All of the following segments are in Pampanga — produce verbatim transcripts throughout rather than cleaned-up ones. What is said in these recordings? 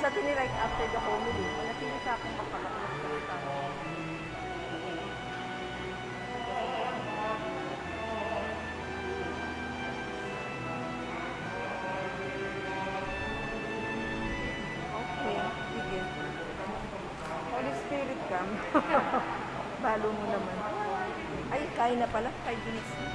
Sa atin ni right after the homily, manatili sa akong makabaklog sa Panginoon. Okay, sige. Holy Spirit, come. Balo mo naman. Ay, kain na pala. Five minutes na.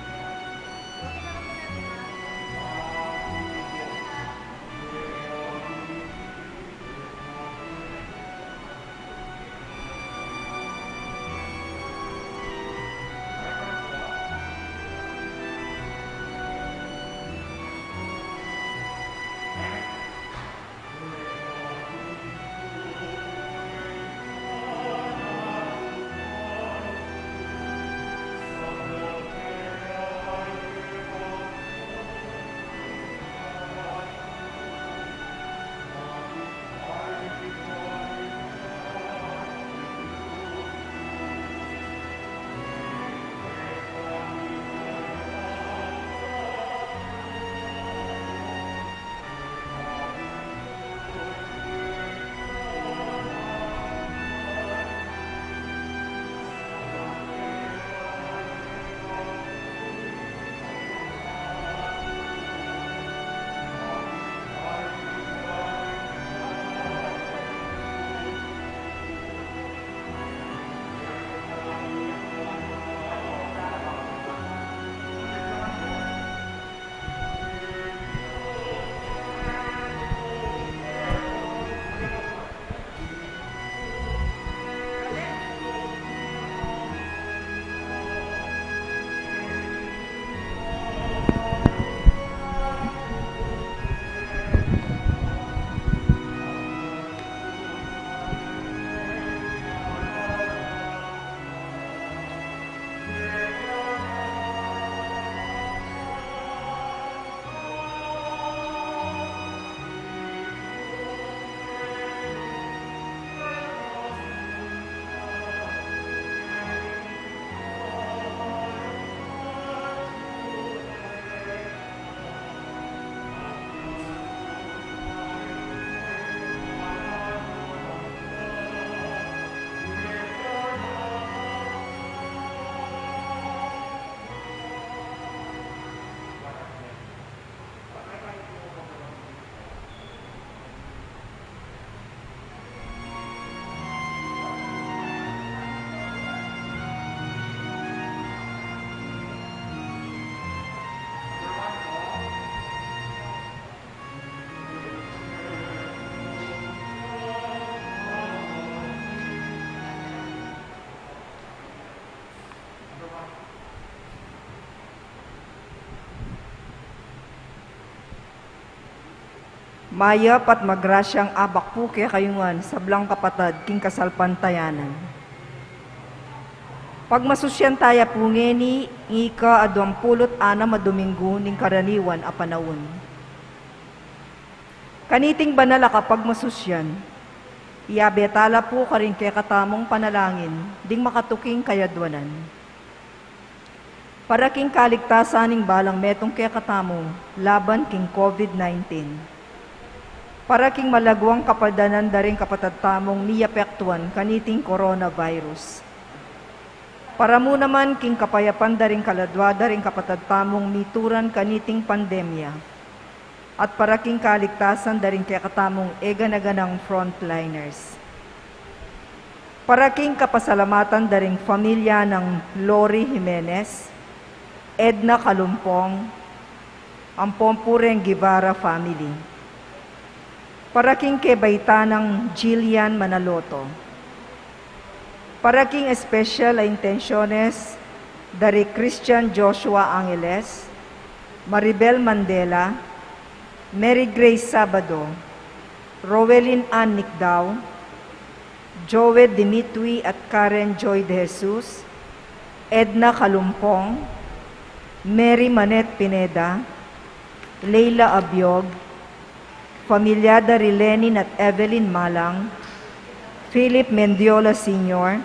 Mayap at magrasyang abak pu kekayu ngan, sablang kapatad king kasalpantayanan. Pagmasusyan taya pu ngeni ing ika-aduang pulu't anam a Dominggu ning karaniwan a panaun. Kaniting banal a kapagmasusyan, iyabe tala pu karing kekatamung panalangin ding makatuking kayadwanan. Para king kaligtasan ning balang metung kekatamu laban king COVID nineteen. Para king malagwang kapaldanan da ring kapatad tamung miapektuan kaniting coronavirus. Para mu naman king kapayapan da ring kaladwa da ring kapatad tamung mituran kaniting pandemya. At para king kaligtasan da ring kekatamung eganaganang frontliners. Para king kapasalamatan da ring familia nang Lori Jimenez, Edna Calumpong, ampon pu reng Guevara family. Para king kebaitan nang Jillian Manaloto. Para king espesyal a intensyones da ri Christian Joshua Angeles, Maribel Mandela, Mary Grace Sabado, Rowelyn Ann Nicdao, Joe Dimitri at Karen Joy De Jesus, Edna Calumpong, Mary Manette Pineda, Leila Abiog, familia da ri Lenin at Evelyn Malang, Philip Mendiola Senior,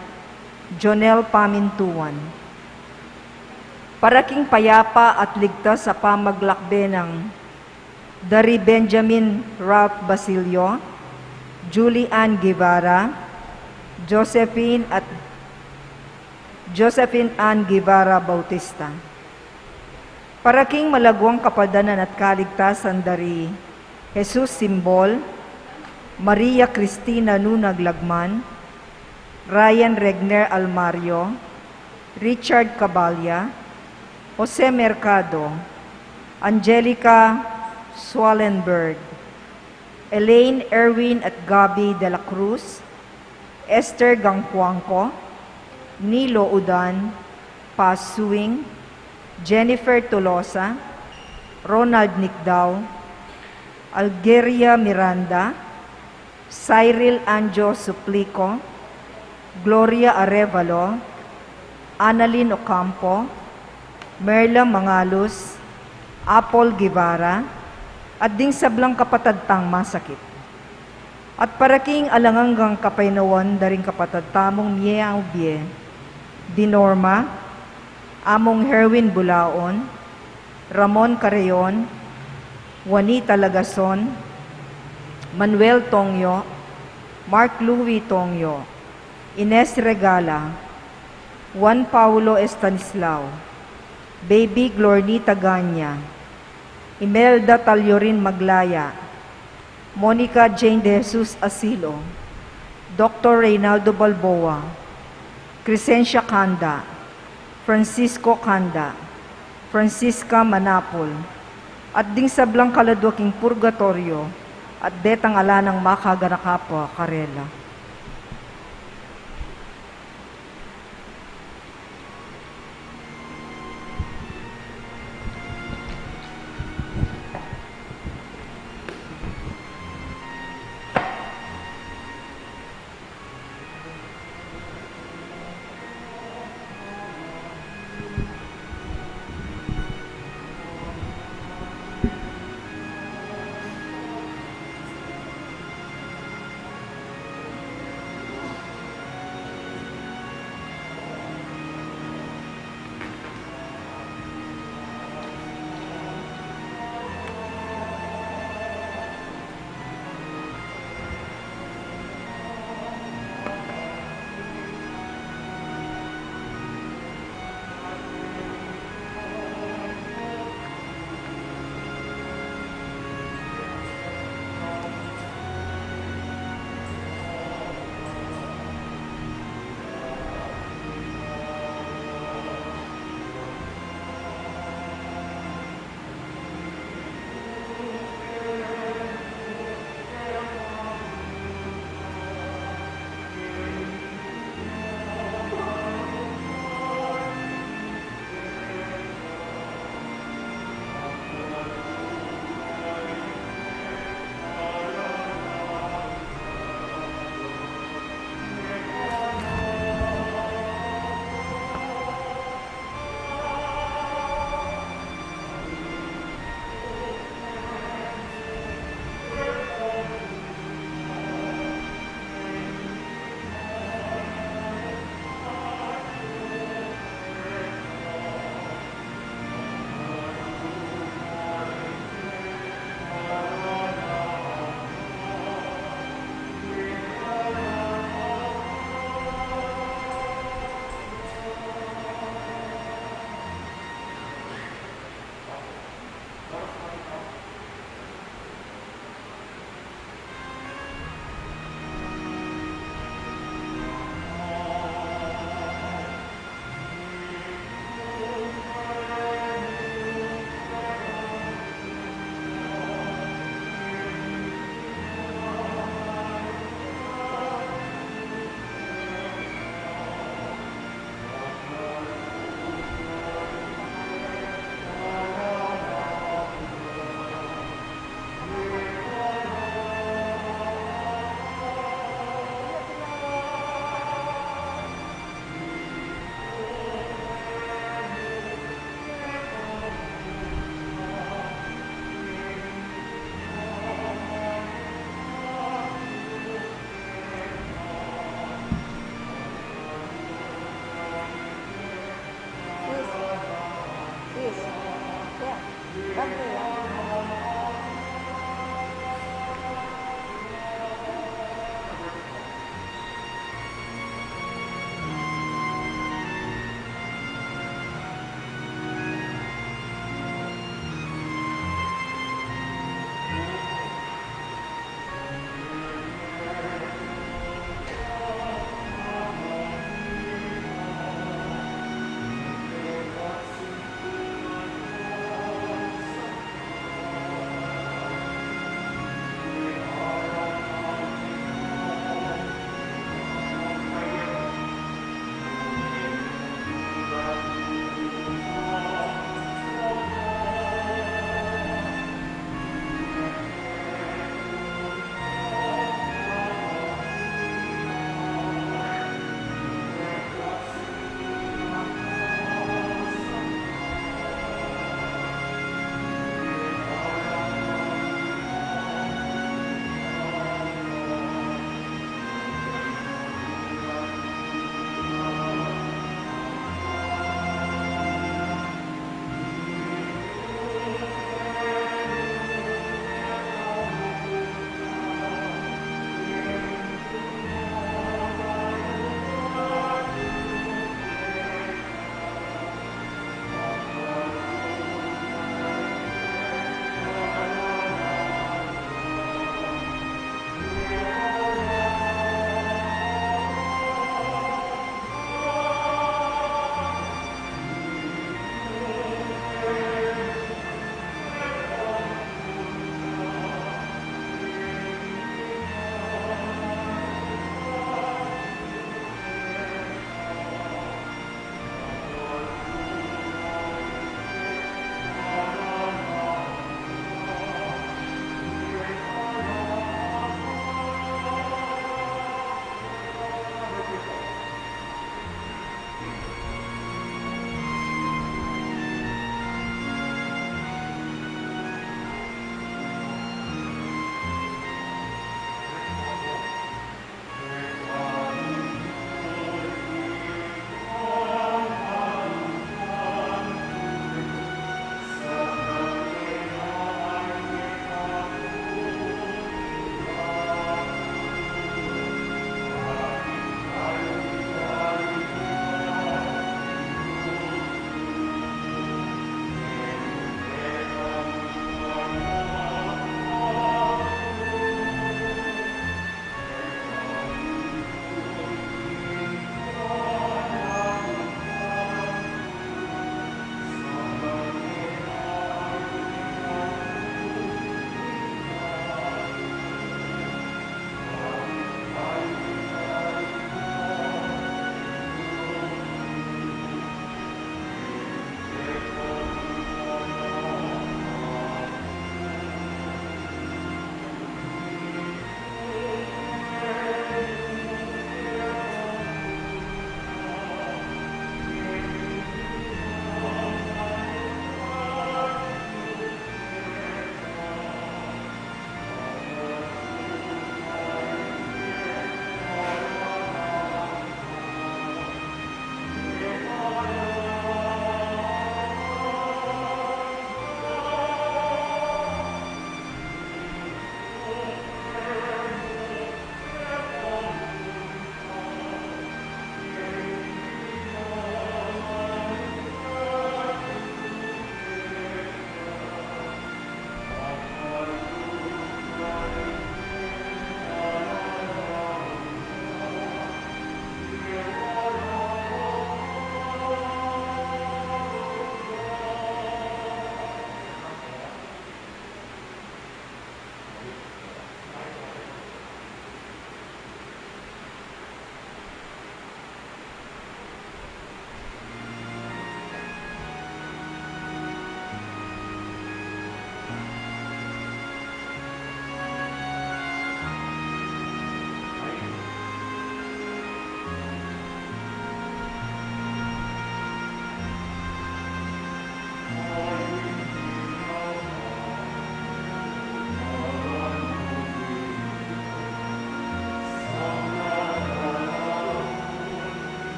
Jonel Pamintuan. Para king payapa at ligtas a pamaglakbe nang da ri Benjamin Ralph Basilio, Julie Ann Guevara, Josephine at Josephine Ann Guevara Bautista. Para king malaguang kapadanan at kaligtasan da ri Jesus Simbol, Maria Cristina Nunag Lagman, Ryan Regner Almario, Richard Cabalya, Jose Mercado, Angelica Swallenberg, Elaine, Erwin at Gabby de la Cruz, Esther Gangcuangco, Nilo Udan, Paz Suing, Jennifer Tolosa, Ronald Nicdao, Algeria Miranda, Cyril Anjo Suplico, Gloria Arevalo, Annalyn Ocampo, Merla Mangalus, Apple Guevara, at ding sablang kapatad tang masakit. At para king alang anggang kapaynawan da ring kapatad tamung mie aubie, di Norma, Among Herwin Bulaon, Ramon Carreon, Juanita Lagason, Manuel Tongyo, Mark Louis Tongyo, Ines Regala, Juan Paulo Estanislao, Baby Glornita Ganya, Imelda Taliorin Maglaya, Monica Jane de Jesus Asilo, Doktor Reynaldo Balboa, Crescencia Canda, Francisco Canda, Francisca Manapul, at ding sablang kaladua king purgatoryo, at detang ala nang makaganaka pa karela.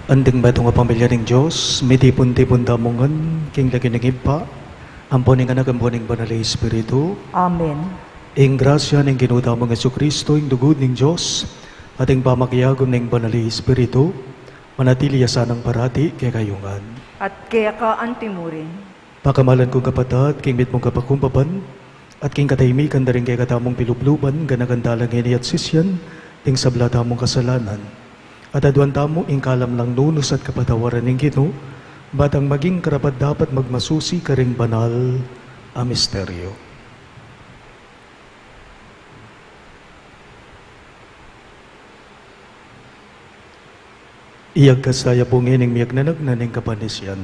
Anting metung a pamilya ning Dios, mitipun-tipun tamu ngan king lagyu ning Ibpa, ampo ning Anak, ampo ning Banal a Espiritu. Amen. Ing grasya ning Ginu tamung Jesucristo, ing lugud ning Dios, at ing pamakiagum ning Banal a Espiritu, manatili ya sanang parati kekayu ngan. At keka antimurin. Pakamalan kung kapatad, king mitmung kapakumbaban, at king katahimikan da ring kekatamung pilubluban, ganakan tala ngeni at sisian, ding sabla tamung kasalanan. At aduan tamu ing kalamlang nunus at kapatawaran ning Ginu, batang maging karapat-dapat magmasusi karing banal a misteryo. Iyagkas taya pu ngening miyagnanagnan ning kapanisian.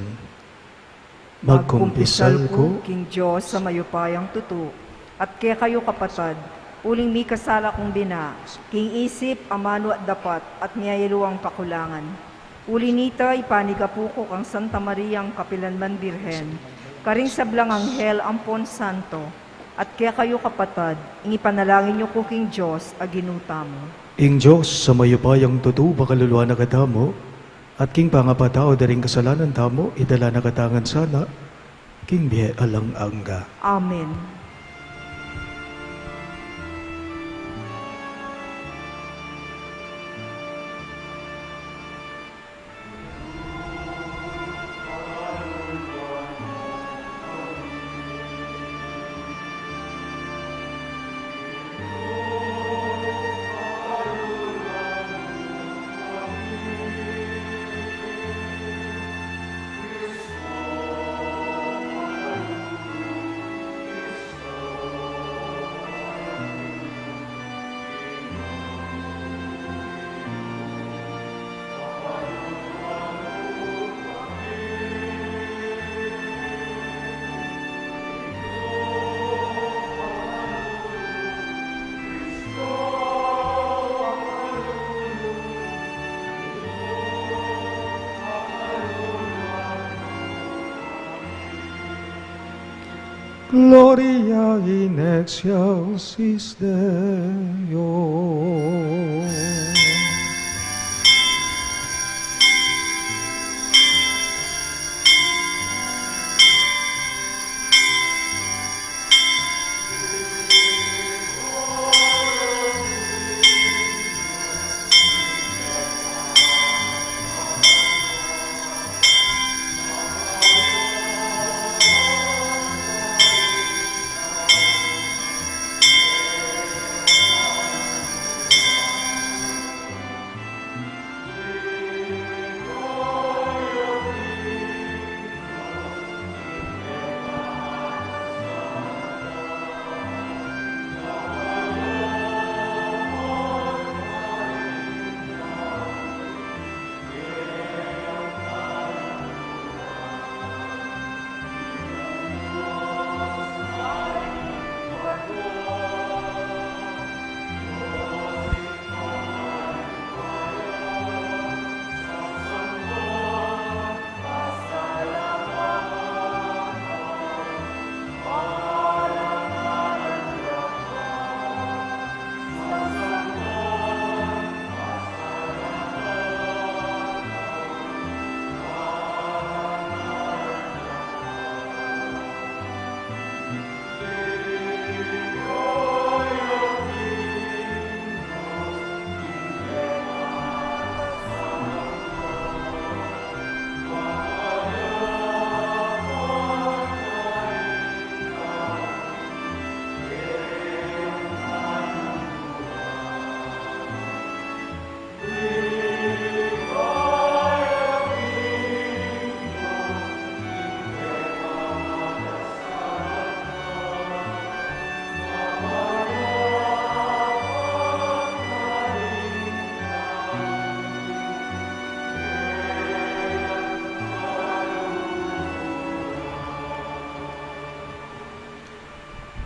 Magkumpisal ku king Dios a mayupayang tutu, at kekayu kapatad, uling mikasala kung bina, king isip, amanu at dapat, at miyayaluang kakulangan. Uli nita, ipanigapu ku kang Santa Mariang kapilanman Birhen, karing sablang anghel ampon santo, at kekayu kapatad, ing ipanalangin yu ku king Dios a Ginu tamu. Ing Dios a mayupayang tutu, pakaluluan na katamu, at king pangapatawad da ring kasalanan tamu, idala na katamu ngan sana king bie alang angga. Amen. Gloria in excelsis Deo.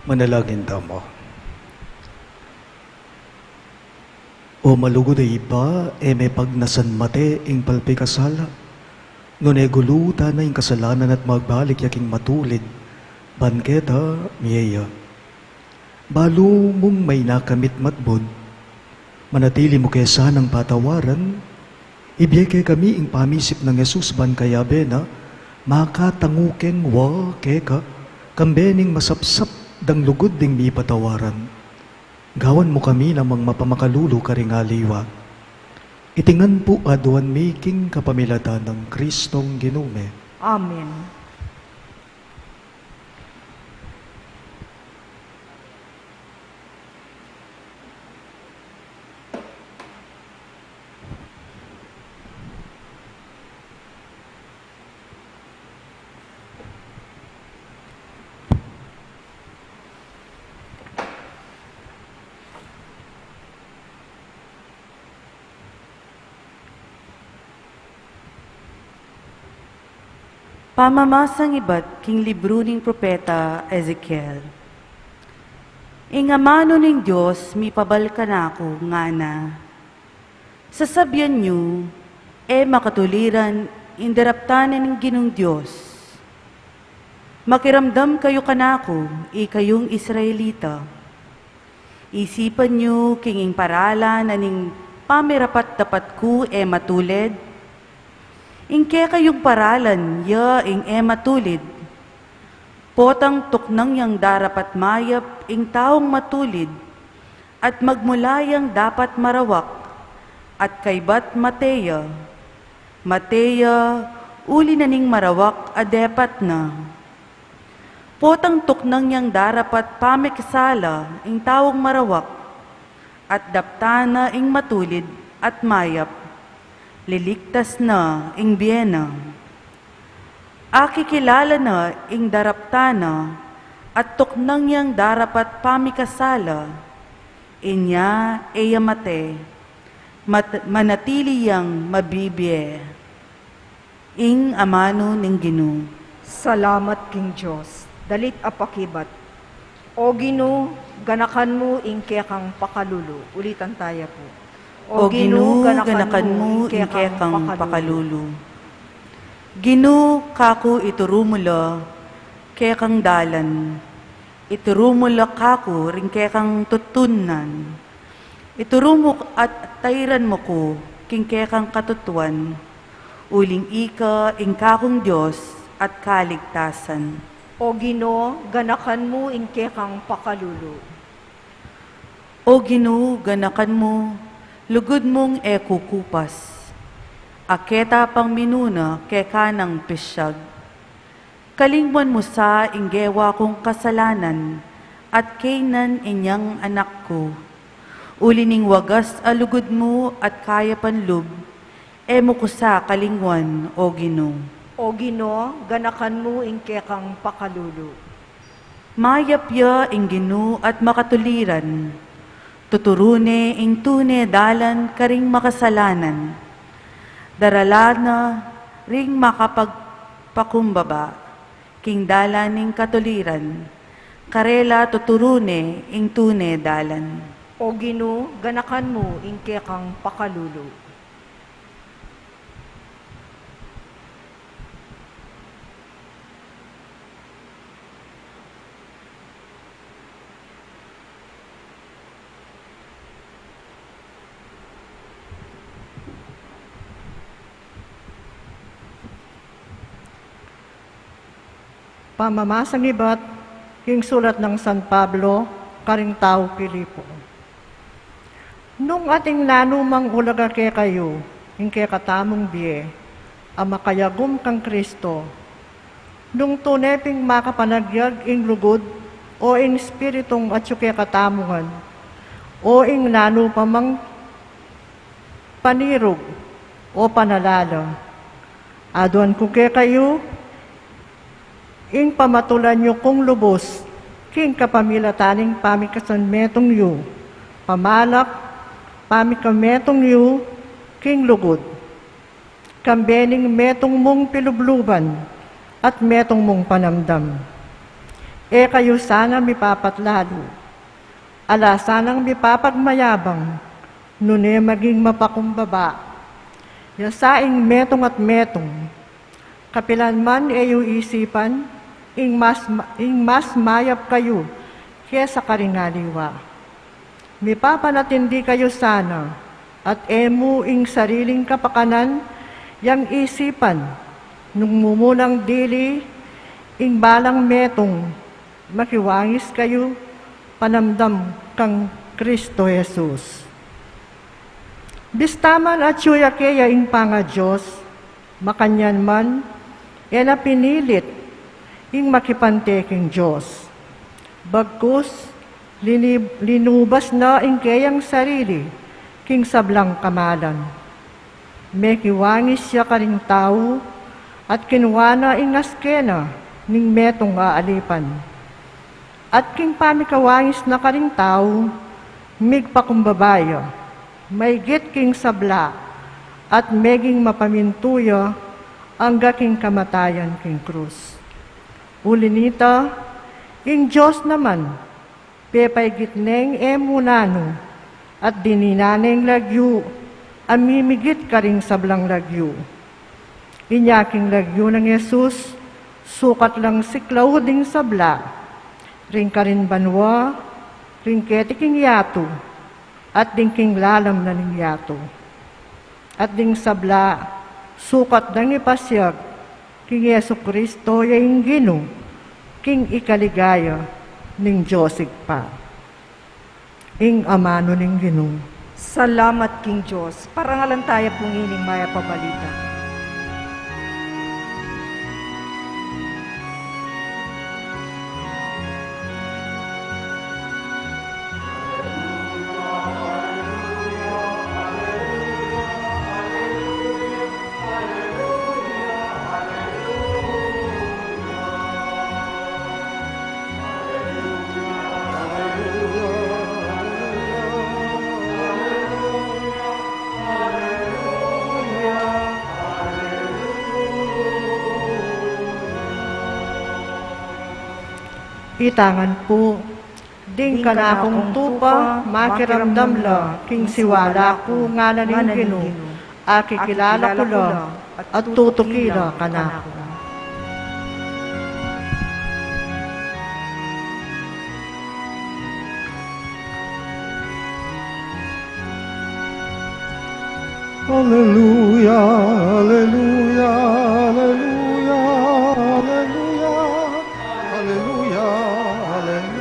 Manalangin tamu. O malugud a Ibpa, e me pagnasan mate ing palpikasala, nune gulutan na ing kasalanan at magbalik ya king matulid, ban keta mie ya. Balu mung mainakamit matbud, manatili mu ke sanang patawaran, Ibie kekami ing pamisip nang Jesus ban kayabe na, makatangu keng wa keka, kambe ning masapsap dang lugud ding mipatawaran. Gawan mu kami namang mapamakalulu karing aliwa. Iti ngan pu aduan mi king kapamilatan nang Kristong Ginu mi. Amen. Pamamasang ibat king libru ning propeta Ezekiel. Ing amanu ning Dios mipabal kanaku, ngana: Sasabian yu, e makatuliran ing daraptan na ning Ginung Dios. Makiramdam kayu kanaku, ikayung Israelita. Isipan yu king ing paralan na ning pamirapat-dapat ku e matulid. Ing kekayung paralan ya ing e matulid. Potang tuknang yang darapat mayap ing taung matulid, at magmula yang dapat marawak, at kaybat mate ya. Mate ya, uli na ning marawak a depat na. Potang tuknang yang darapat pamikasala ing taung marawak, at daptan na ing matulid at mayap, liliktas na ing bie na. Akikilala na ing daraptan na, at tuknang yang darapat pamikasala, inya e ya mate, mat-, manatili yang mabibie. Ing amanu ning Ginu. Salamat king Dios. Dalit a pakibat. O Ginu, ganakan mu ing kekang pakalulu. Ulitan taya pu. O Ginu, ganakan mu ing kekang pakalulu. Ginu, kaku ituru mu la kekang dalan. Ituru mu la kaku ring kekang tutunan. Ituru mu at tairan mu ku king kekang katutuan, uling ika ing kakung Dios at kaligtasan. O Ginu, ganakan mu ing kekang pakalulu. O Ginu, ganakan mu, lugud mung e kukupas. A keta pang minuna keka nang pisyag. Kalingwan mu sa ing gewa kung kasalanan, at kaynan inyang anak ku. Uli ning wagas a lugud mu at kayapan lub, e mu ku sa kalingwan, O Ginu. O Ginu, ganakan mu ing kekang pakalulu. Mayap ya ing Ginu at makatuliran. Tuturu ne ing tune dalan karing makasalanan. Daralan na ring makapagpakumbaba king dalan ning katuliran. Karela tuturu ne ing tune dalan. O Ginu, ganakan mu ing kekang pakalulu. Pamamasang ibat king sulat nang San Pablo karing taga Filipo. Nung atin nanumang ulaga kekayu ing kekatamung bie a makayagum kang Kristo, nung tune ping makapanagyag ing lugud o ing Espiritung atyu kekatamu ngan, o ing nanu pa mang panirug o panalala, aduan ku kekayu, ing pamatulan yu kung lubus king kapamilatan ning pamikasan metung yu, pamalak, pamikametung yu king lugud, kambe ning metung mung pilubluban at metung mung panamdam. E kayu sana mipapatlalu, ala sanang mipapagmayabang, nune maging mapakumbaba ya sa ing metung at metung. Kapilan man e yu isipan ing mas ma-, ing mas mayap kayu kesa karing aliwa. Mipapanatindi kayu sana, At e mu ing sariling kapakanan yang isipan, nung mumunang dili ing balang metung, makiwangis kayu panamdam kang Kristo Jesus. Bista man atyu ya keya ing pangaDios, makanyan man, e na pinilit ing makipante king Dios. Bagkus, linib-, linubas na ing keyang sarili king sablang kamalan. Mekiwangis ya karing tau, at kinua na ing aske na ning metung a alipan. At king pamikawangis na karing tau, migpakumbaba ya maigit king sabla, at meging mapamintu ya angga king kamatayan king krus. Uli nita, ing Dios naman, pepaigit neng e mu nanu, at dininan neng lagyu a mimigit karing sablang lagyu. Inya king lagyu nang Jesus, sukat lang siklaud ing sabla, ring karin banua, ring keti king yatu, at ding king lalam na ning yatu. At ding sabla, sukat dang ipasiag king Jesu Kristo ya ing Ginu, king ikaligaya ning Dios Ibpa. Ing amanu ning Ginu. Salamat king Dios. Parangalan taya pu ngening mayap a balita. Ita ngan pu, ding kanakung tupa, makiramdam la king siwala ku, ngana ning Ginu, akikilala ku la, at tutuki la kanaku. Aleluya, aleluya, aleluya, aleluya. Aleluya, aleluya.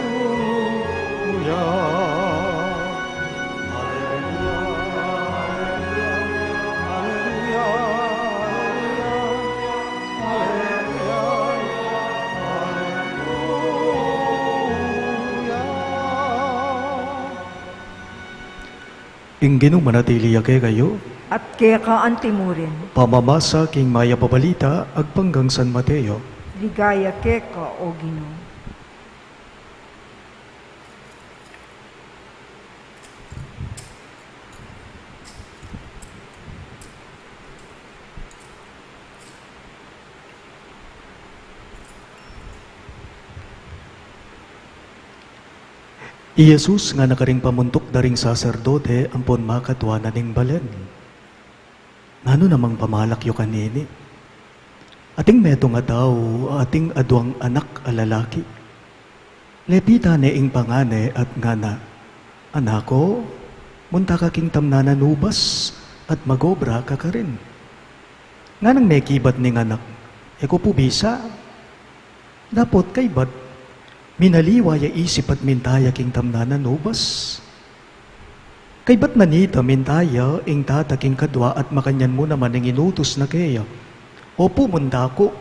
Aleluya, aleluya, aleluya. Aleluya, aleluya. Ing Ginu manatili ya kekayu. At keka antimurin. Pamamasa king mayap a balita agpang kang San Mateo. Ligaya keka, O Ginu. I Jesus ngana karing pamuntuk da ring saserdote ampon makatua na ning balen, "Nanu namang pamalak yu kanini? Ating metung a tau, ating aduang anak a lalaki. Lepitan ne ing pangan ne at ngana, 'Anak ku, munta ka king tamnanan ubas at magobra ka karin.' Nganang mekibat ning anak, 'E ku pu bisa.' Dapot kaybat, minaliwa ya isip at minta ya king tamnanan ubas. Kaybat na nita, minta ya ing tata king kadua at makanyan mu naman ing inutus na keya, 'Opu, munta ku.'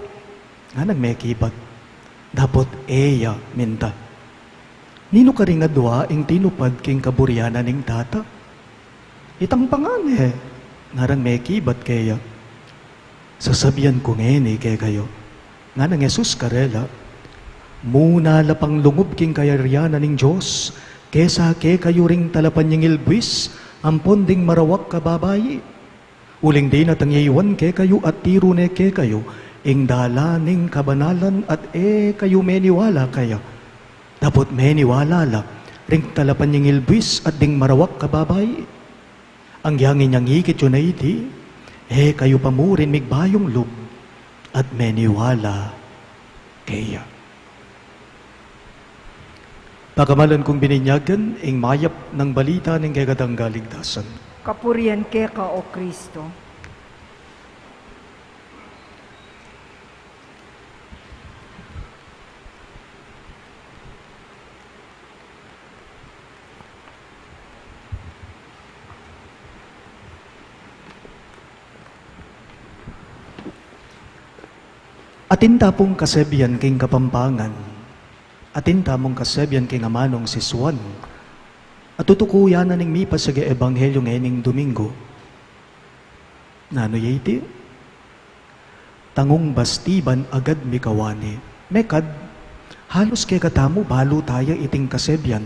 Nganang mekibat, dapot e ya minta. Ninu karing adua ing tinupad king kaburian na ning tata? Itang pangan ne. Nganang mekibat keya, sasabian ku ngeni kekayu, nganang Jesus karela, muna la pang lungub king kayarian na ning Dios kesa kekayu ring talapanyingil buis ampon ding marawak a babai. Uling dinatang ya i Juan kekayu at tiru ne kekayu ing dalan ning kabanalan at e kayu meniwala kaya. Dapot meniwala la ring talapanyingil buis at ding marawak a babai. Anggyang inyang ikit yu na iti, e kayu pa murin migbayung lub at meniwala keya." Pakamalan kung bininyagan, ing mayap nang balita ning kekatang kaligtasan. Kapurian keka, O Kristo. Atin ta pung kasebian king Kapampangan, atin ta mung kasebian king amanung si Juan, a tutuku ya na ning mipasag a ebanghelyu ngening Domingo. Nanu ya iti? Tangung basti ban agad mikawani. Mekad, halus kekatamu balu taya iting kasebian.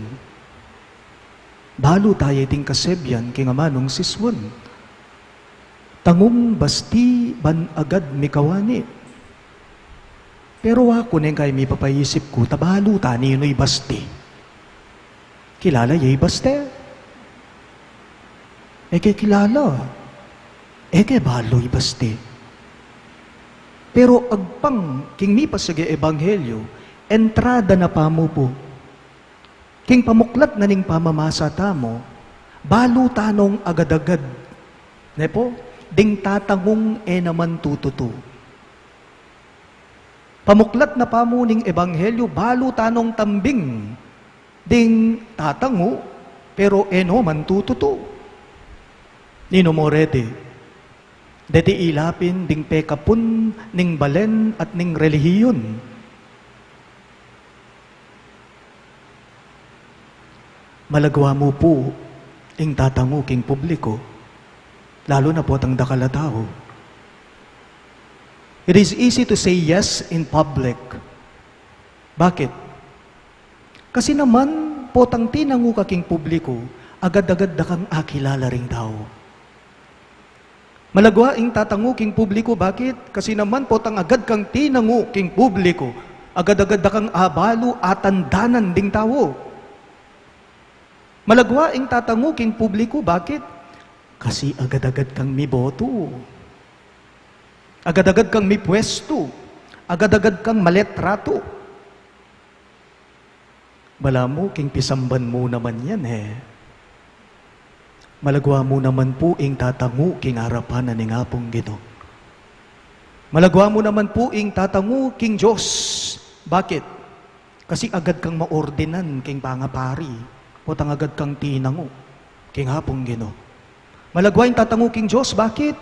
Balu taya iting kasebian king amanung si Juan. Tangung basti ban agad mikawani. Pero aku neng kaya mipapaisip ku, ta balu ta ninu i basti. Kilala ya i basti? E ke kilala. E ke balu i basti. Pero agpang king mipasag a ebanghelyu, entrada na pamu pu. King pamuklat na ning pamamasa tamu, balu ta nung agad-agad, ne pu, ding tatangung e naman tututu. Pamuklat na pamu ning ebanghelyu, balu ta nung tambing ding tatangu, pero e no man tututu. Ninu mu reti? Deti ilapin ding pekapun ning balen at ning relihiyun. Malagwa mu pu ing tatangu king publiku, lalu na potang dakal a tau. It is easy to say yes in public. Bakit? Kasi naman, potang tinangu ka king publiku, agad-agad da kang akilala ring tau. Malagwa ing tatangu king publiku, bakit? Kasi naman, potang agad kang tinangu king publiku, agad-agad da kang abalu, atandanan ding tau. Malagwa ing tatangu king publiku, bakit? Kasi agad-agad kang mibotu. Agad-agad kang mipwestu. Agad-agad kang maletratu. Balamu, king pisamban mu naman yan, e. Malagwa mu naman pu ing tatangu king arapan na ning Apung Ginu. Malagwa mu naman pu ing tatangu king Dios. Bakit? Kasi agad kang maordinan king pangapari, potang agad kang tinangu king Apung Ginu. Malagwa ing tatangu king Dios, bakit?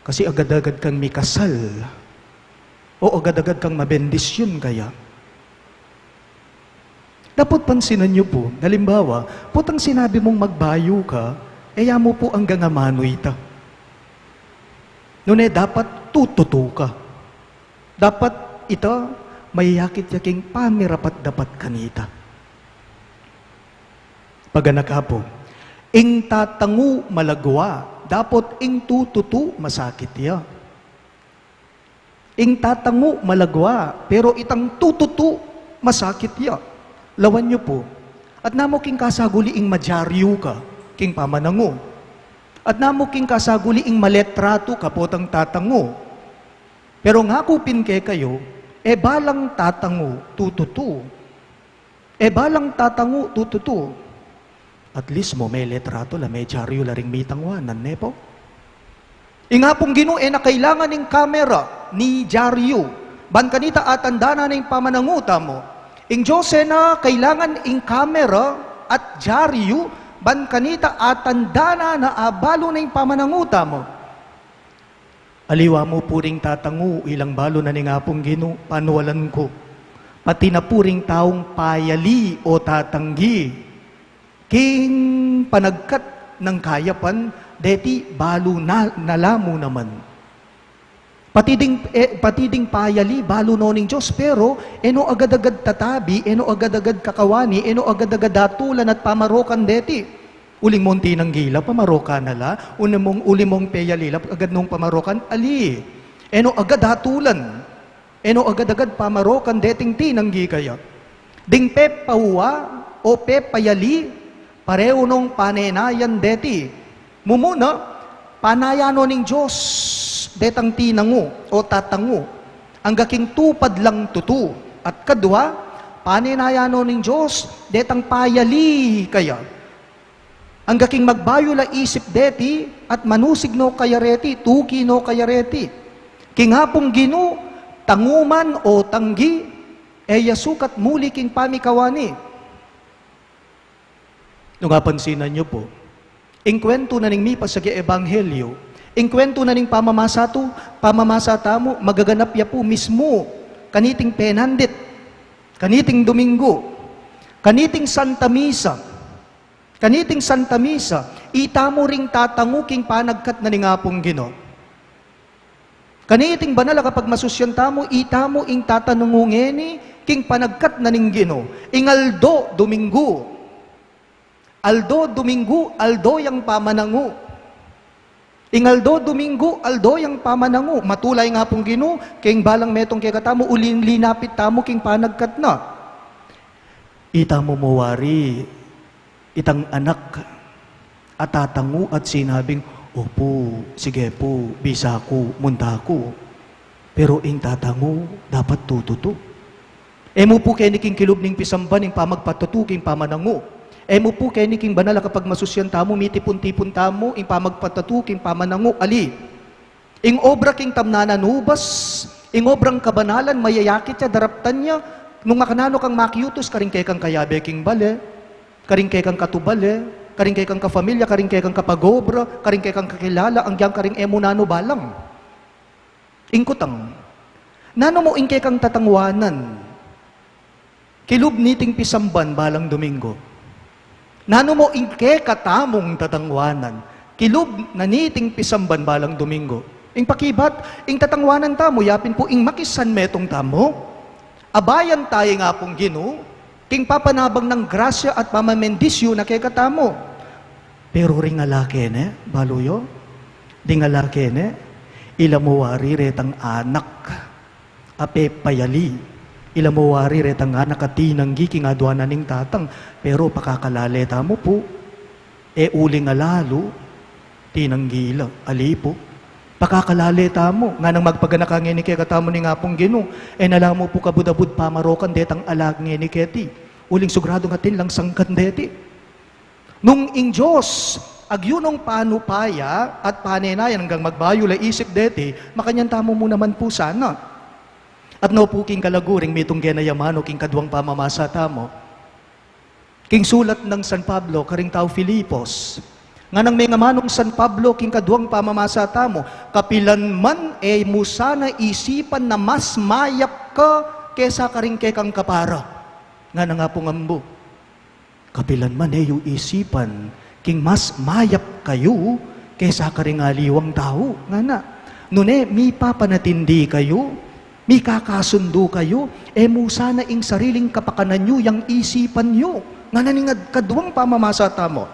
Kasi agad-agad kang mikasal, o agad-agad kang mabendisyun kaya. Dapot pansinan yu pu, halimbawa, potang sinabi mung magbayu ka, e ya mu pu anggang amanu ita. Nune dapat tututu ka. Dapat ita, mayakit ya king pamirapat-dapat kanita. Paganaka pu, ing tatangu malagwa, dapot ing tututu masakit ya. Ing tatangu malagwa, pero itang tututu masakit ya. Lawan yu pu, adna mu king kasaguli ing madyaryu ka king pamanangu. Adna mu king kasaguli ing maletratu ka potang tatangu. Pero ngaku pin kekayu, e balang tatangu tututu. E balang tatangu tututu. At least mu meletratu la, medyaryu la ring mitanguanan, ne pu? Ing Apung Ginu e na kailangan ning kamera, ni dyaryu, ban kanita atandanan ing pamanangu tamu. Ing Dios e na kailangan ing kamera at dyaryu, ban kanita atandanan a abalu na ing pamanangu tamu. Aliwa mu pu ring tatangu, ilang balu na ning Apung Ginu, panualan ku. Pati na pu ring taung payali o tatanggi king panagkat nang kayapan, deti balu na, na la mu naman. Pati ding, e, pati ding payali, balu no ning Dios, pero e no agad-agad tatabi, e no agad-agad kakawani, e no agad-agad atulan at pamarokan deti. Uling mung tinanggi la, pamarokan na la, uling mung, uling mung payali la, agad nong pamarokan, ali. E no agad atulan, e no agad-agad pamarokan deting tinanggi kaya. Ding pepawa o pepayali, pareu nong panenayan deti. Mumuna, panayan no ning Dios detang tinangu o tatangu, angga king tupad lang tutu. At kadwa, panenayan no ning Dios detang payali kaya. Angga king magbayu la isip deti, at manusig no kaya reti, tuki no kaya reti. King Apung Ginu, tangu man o tanggi, e ya sukat muli king pamikawani. Nung apansinan yu pu, ing kwentu na ning mipasage ebanghelyo, ing kwentu na ning pamamasa tu, pamamasa tamu, magaganap ya pu mismu kaniting penandit, kaniting Domingo, kaniting Santa Misa, kaniting Santa Misa. Itamu ring tatangu king panagkat na ning Apung Ginu. Kaniting banal a kapagmasusyan tamu, itamu ing tatangu ngeni king panagkat na ning Ginu. Ing aldo Domingo, aldo Domingo, aldo yang pamanangu. Ing aldo Domingo, aldo yang pamanangu. Matula ing Apung Ginu king balang metung kekatamu, uling linapit tamu king panagkat na. Itamu mu wari itang anak a tatangu at sinabing, "Opu, sige pu, bisa ku, munta ku." Pero ing tatangu dapat tututu. E mu pu keni king kilub ning pisamban ing pamagpatutu king pamanangu. E mu pu keni king banal a kapagmasusyan tamu, mitipun-tipun tamu ing pamagpatutu king pamanangu. Ali, ing obra king tamnanan ubas, ing obrang kabanalan, mayayakit ya, daraptan ya, nung makananu kang makiutus karing kekang kayabe king bale, karing kekang katubale, karing kekang kafamilya, karing kekang kapag-obra, karing kekang kakilala, agyang karing e mu nanu balang. Ing kutang, nanu mu ing kekang tatanguanan kilub niting pisamban balang Domingo? Nanu mu ing kekatamung tatanguanan kilub na niting pisamban balang Domingo? Ing pakibat, ing tatanguanan tamu, yapin pu ing makisan metung tamu. Abayan taya ing Apung Ginu king papanabang nang grasya at pamamendisyu na kekatamu. Pero ring ala kene, balu yu, ding ala kene, ila mu wari retang anak a pepayali. Ila mu wari retang anak a tinanggi king aduanan ning tatang, pero pakakalale tamu pu, e uling alalu, tinanggi la, ali pu. Pakakalale tamu, nganang magpaganaka ngeni kekatamu ning Apung Ginu, e na la mu pu kabud-abud pamarokan detang ala ngeni keti, uling sugradung atin lang sangkan deti. Nung ing Dios agyunong panupaya at panenayan anggang magbayu la isip deti, makanyan tamu mu naman pu sana. At no pu king kalagu ring mitungge na ya manu king kaduang pamamasa tamu, king sulat nang San Pablo karing tau Filipos. Nganang mengamanung San Pablo king kaduang pamamasa tamu, kapilan man e mu sana isipan na mas mayap ka kesa karing kekang kapara. Nganang Apung Ambu, kapilan man e yu isipan king mas mayap kayu kesa karing aliwang tau, ngana. Nune mipapanatindi kayu, mikakasundu kayu, e mu sana ing sariling kapakanan yu yang isipan yu, ngana ning ad-, kaduang pamamasa tamu.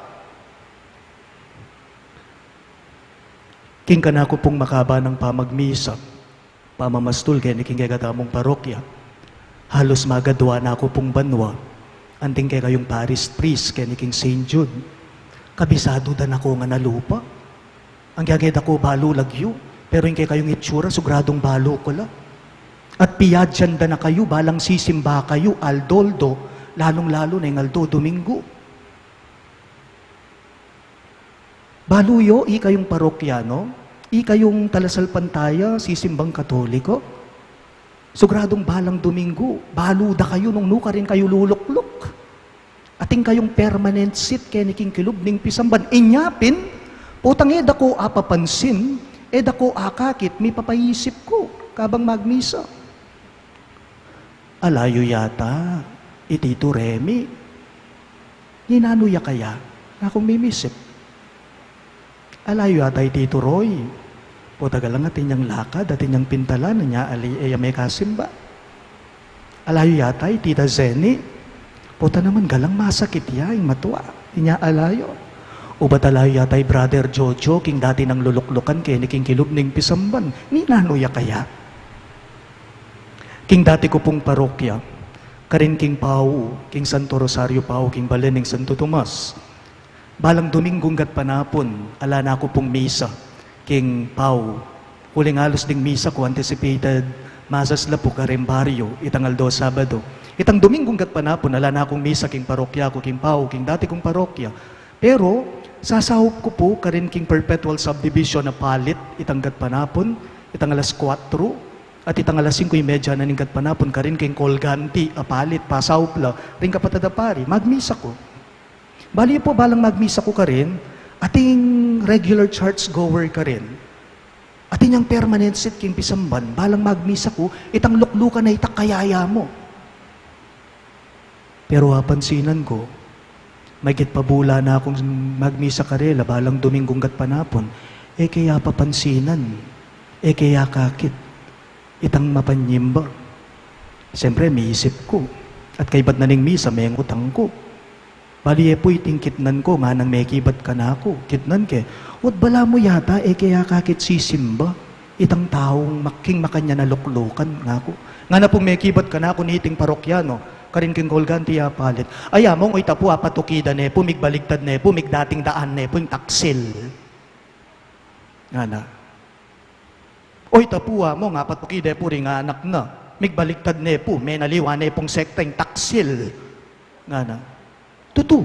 King kanaku pung makaba nang pamagmisa, pamamastul keni king kekatamung parokya, halus magadua na ku pung banua, anting kekayung parish priest keni king Saint Jude. Kabisadu da na ku ngan a lupa. Agyang e da ku balu lagyu, pero ing kekayung itsura, sugradung balu ku la. At piyadyan da na kayu, balang sisimba kayu aldo-aldo, lalung-lalu na ing aldo Domingo. Balu yu, ikayung parokyano, ikayung talasalpantaya, sisimbang Katoliko. Sugradung balang Domingo, balu da kayu nung nu karin kayu lulukluk. Atin kayung permanent seat keni king kilub ning pisamban. Inya pin, potang e da ku apapansin, e da ku akakit, mipapaisip ku kabang magmisa. Ala yu yata i Tito Remy. Ninanu ya kaya? Ngakung mimisip. Ala yu yata i Tito Roy. Pota galang atin yang lakad, atin yang pintalan, inya ali e ya mekasimba. Ala yu yata i Tita Zenny. Pota naman galang masakit ya ing matua, inya ala yu. Ubat ala yu yata i Brother Jojo, king dati nang luluklukan keni king kilub ning pisamban. Ninanu ya kaya? King dati ku pung parokya, karin king Pau, king Santo Rosario Pau, king balen ning Santo Tomas. Balang Dominggung gatpanapun, ala na ku pung misa king Pau. Uling halus ding misa ku anticipated masas la pu karing baryo, itang aldo Sabado. Itang Dominggung gatpanapun, ala na kung misa king parokya ku king Pau, king dati kung parokya. Pero sasaup ku pu karin king perpetual subdivision a palit itang gatpanapun, itang alas kuatro, at itang alas singko y medya na ning gatpanapun karin king Colgante a palit, pasaup la ring kapatad a pari, magmisa ku. Bali pu, balang magmisa ku karin, ating regular church goer karin. Atin yang permanent seat king pisamban, balang magmisa ku, itang luklukan na itak kayaya mu. Pero apansinan ku, maigit pa bula na kung magmisa karela balang Domingung gatpanapun, e ke ya papansinan, e ke ya akakit itang mapanyimba. Siyempre, miisip ku, at kaybat na ning misa, mengutang ku. Bali e pu iting kitnan ku, nganang mekibat kanaku, kitnan ke, "Ot bala mu yata, e ke ya akakit sisimba itang taung mak-, king makanyan a luklukan," ngaku. Ngana pung mekibat kanaku niting parokyano karin king Colgante a palit, "Ay, among, oyta pu, apatukida ne pu, migbaligtad ne pu, migdating daan ne pu ing taksil," ngana. "Oyta pu, among, apatukida ne pu ring anak na, migbaligtad ne pu, menaliwa ne pung sekta ing taksil," ngana. Tutu,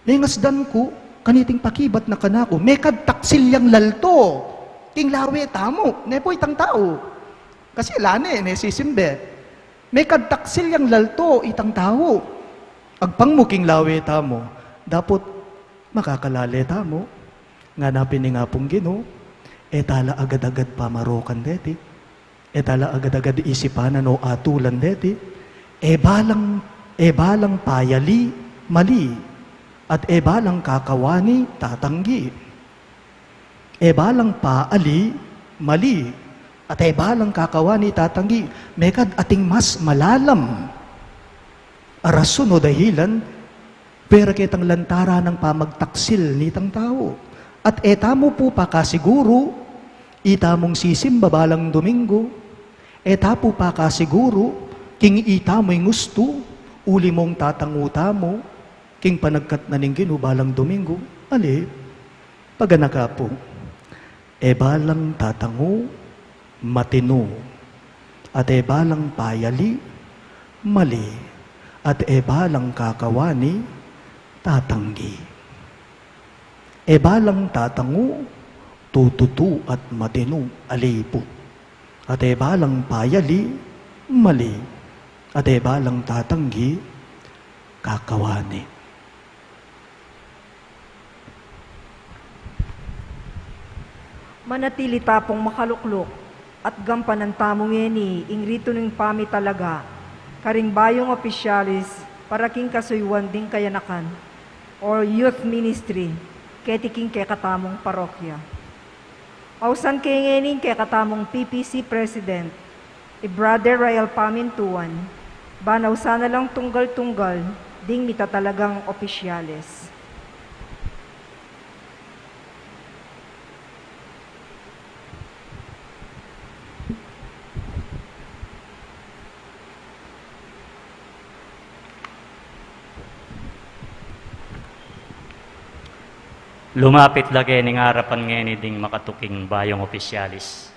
mengasdan ku kaniting pakibat na kanaku, mekad taksil yang lalto king lawe tamu, ne pu itang tau. Kasi ala ne, ne sisimbe. Mekad taksil yang lalto itang tau. Agpang mu king lawe tamu, dapot makakalale tamu. Ngana pin ning Apung Ginu, e tala agad-agad pamarokan deti, e tala agad-agad isipanan o atulan deti, e balang, e balang payali, mali, at e balang kakawani, tatanggi. E balang paali, mali, at e balang kakawani, tatanggi. Mekad ating mas malalam a rason o dahilan, pera ketang lantaran nang pamagtaksil nitang tau. At e tamu pu pakasiguru, itamung sisimba balang Domingo, e ta pu pakasiguru king itamu ing ustu, uli mung tatangu tamu king panagkat na ning Ginu balang Domingo. Ali, paganaka pu, e balang tatangu, matinu, at e balang payali, mali, at e balang kakawani, tatanggi. E balang tatangu, tututu at matinu, ali pu. At e balang payali, mali, at e balang tatanggi, kakawani. Manatili ta pung makalukluk at gampanan tamu ngeni ing ritu ning pamitalaga karing bayung opisyalis para king kasuyuan ding kayanakan or youth ministry keti king kekatamung parokya. Ausan ke ngeni ing kekatamung P P C President, i Brother Rael Pamintuan, ban ausan na lang tunggal-tunggal ding mitatalagang opisyales. Lumapit la keni king arapan ngeni ding makatuking bayung opisyalis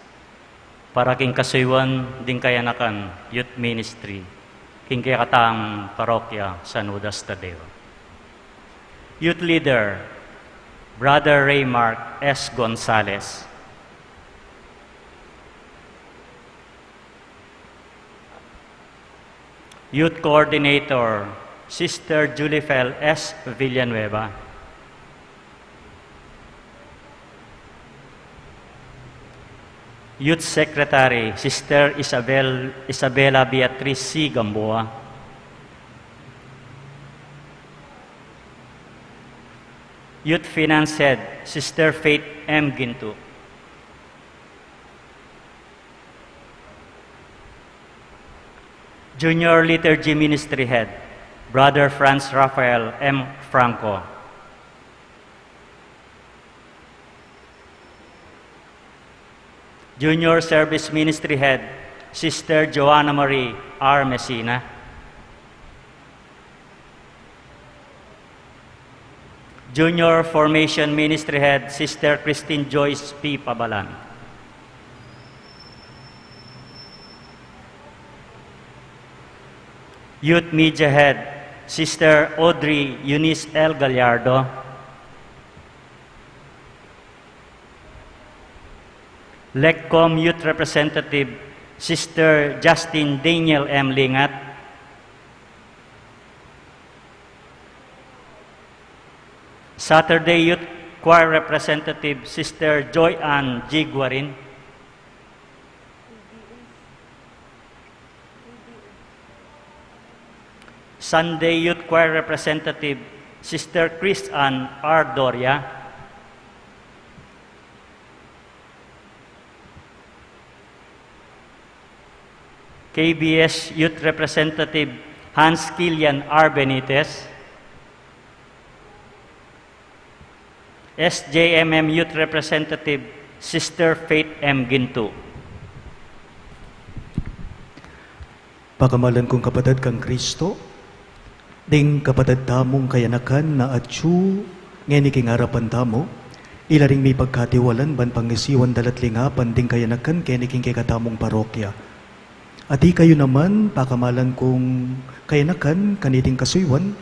para king kasuyuan ding kayanakan, youth ministry, king kekatang parokya San Judas Tadeo. Youth leader, Brother Raymark S Gonzales. Youth Coordinator, Sister Julifel S Villanueva. Youth Secretary, Sister Isabel, Isabela Beatriz C Gamboa. Youth Finance Head, Sister Faith M Ginto. Junior Liturgy Ministry Head, Brother Franz Rafael M Franco. Junior Service Ministry Head, Sister Joanna Marie R Messina. Junior Formation Ministry Head, Sister Christine Joyce P Pabalan. Youth Media Head, Sister Audrey Eunice L. Gallardo. LECCOM Youth Representative, Sister Justin Daniel M. Lingat. Saturday Youth Choir Representative, Sister Joy Ann G. Guarin. Sunday Youth Choir Representative, Sister Chris Ann R. Doria. K B S Youth Representative, Hans Kilian R. Benitez. S J M M Youth Representative, Sister Faith M. Ginto. Pakamalan kung kapatad kang Kristo, ding kapatad tamung kayanakan na atyu ngeni king arapan tamu, ila ring mipagkatiwalan ban pangisiwan dala't lingapan ding kayanakan keni king kekatamung parokya. At ikayu naman, pakamalan kung kayanakan kaniting kasuyuan,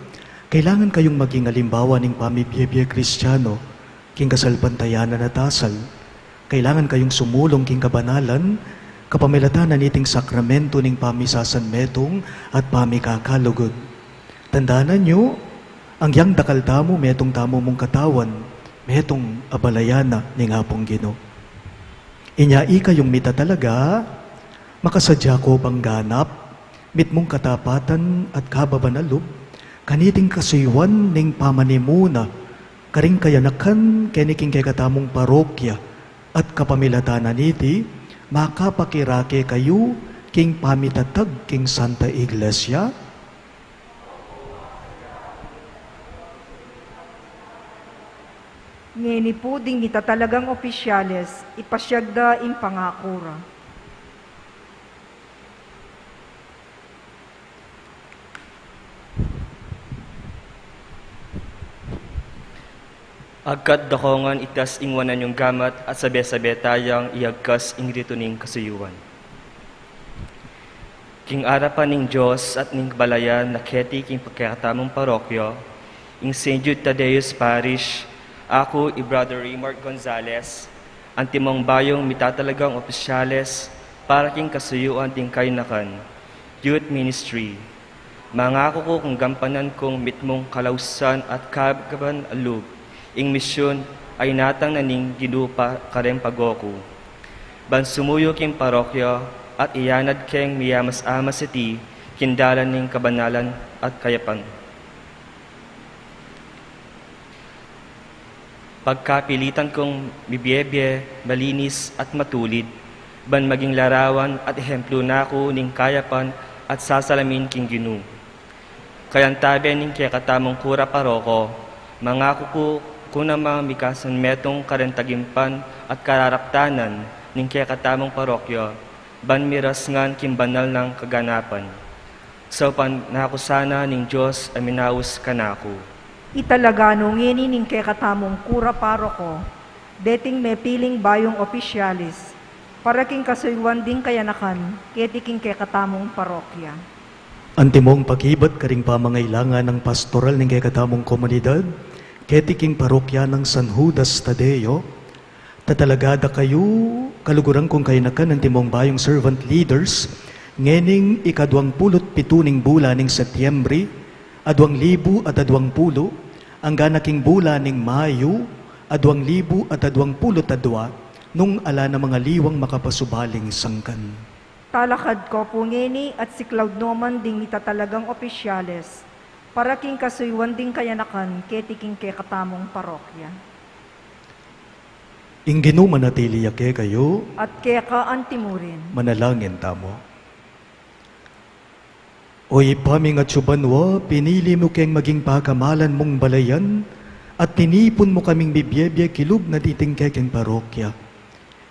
kailangan kayung maging alimbawa ning pamibiebie Kristiano king kasalpantayanan at asal. Kailangan kayung sumulung king kabanalan kapamilatan na niting sakramento ning pamisasanmetung at pamikakalugud. Tandanan yu, agyang dakal tamu, metung tamu mung katawan, metung abalayan na ning Apung Ginu. Inya ikayung mitatalaga, makasadya ko pang ganap, mitmung katapatan at kababan a lub, kaniting kasuyuan ning pamanimuna karing kayanakan keni king kekatamung parokya, at kapamilatan na niti, makapakirake kayu king pamitatag king Santa Iglesia. Ngeni pu ding mitatalagang opisyales, ipasiag da ing pangaku ra. Agkat da ko ngan itas ing wanan yung gamat at sabe-sabe tayang iagkas ing ritu ning kasuyuan. King arapan ning Dios at ning kabalayan na keti king pekekatamung parokya, ing Saint Jude Thaddeus Parish, aku i Brother Raymart Gonzalez, antimong bayung mitatalagang opisyales para king kasuyuan ding kayanakan, youth ministry. Mangaku ku kung gampanan kung mitmung kalausan at kababan a lub ing misyun a inatang na ning Ginu pa kareng pago ku, ban sumuyu king parokya at iyanad keng miyamas-amas iti king dalan ning kabanalan at kayapan. Pagkapilitan kung mibiebie, malinis at matulid, ban maging larawan at ehemplu na ku ning kayapan at sasalamin king Ginu. Kayantabe ning kekatamung kura paroko, mangaku ku kung namang mikasanmetung kareng tagimpan at kararaptanan ning kekatamung parokya, ban miras ngan king banal nang kaganapan. Saupan na ku sana ning Dios a minaus kanaku. Italaga no ngeni ning kekatamung kura paroko deting mepiling bayung opisyalis para king kasuyuan ding kayanakan keti king kekatamung parokya. Antimong pakibat karing pamangailangan nang pastoral ning kekatamung komunidad keti king parokya nang San Judas Tadeo, tatalaga da kayu, kaluguran kung kayanakan, antimong bayung servant leaders, ngening ikaduang pulu't pitu ning bula ning Setyembre, aduang libu at aduang pulu, anggana king bula ning Mayu, aduang libu at aduang pulu't adua, nung ala na mangaliwang makapasubaling sangkan. Talakad ko pu ngeni at siklaud no man ding mitatalagang opisyales para king kasuyuan ding kayanakan keti king kekatamung parokya. Ing Ginu manatili ya kekayu. At keka antimurin. Manalangin tamu. O Ibpa ming atsu banua, pinili mu keng maging pakamalan mung balayan at tinipun mu kaming mibiebie kilub na diting kekeng parokya.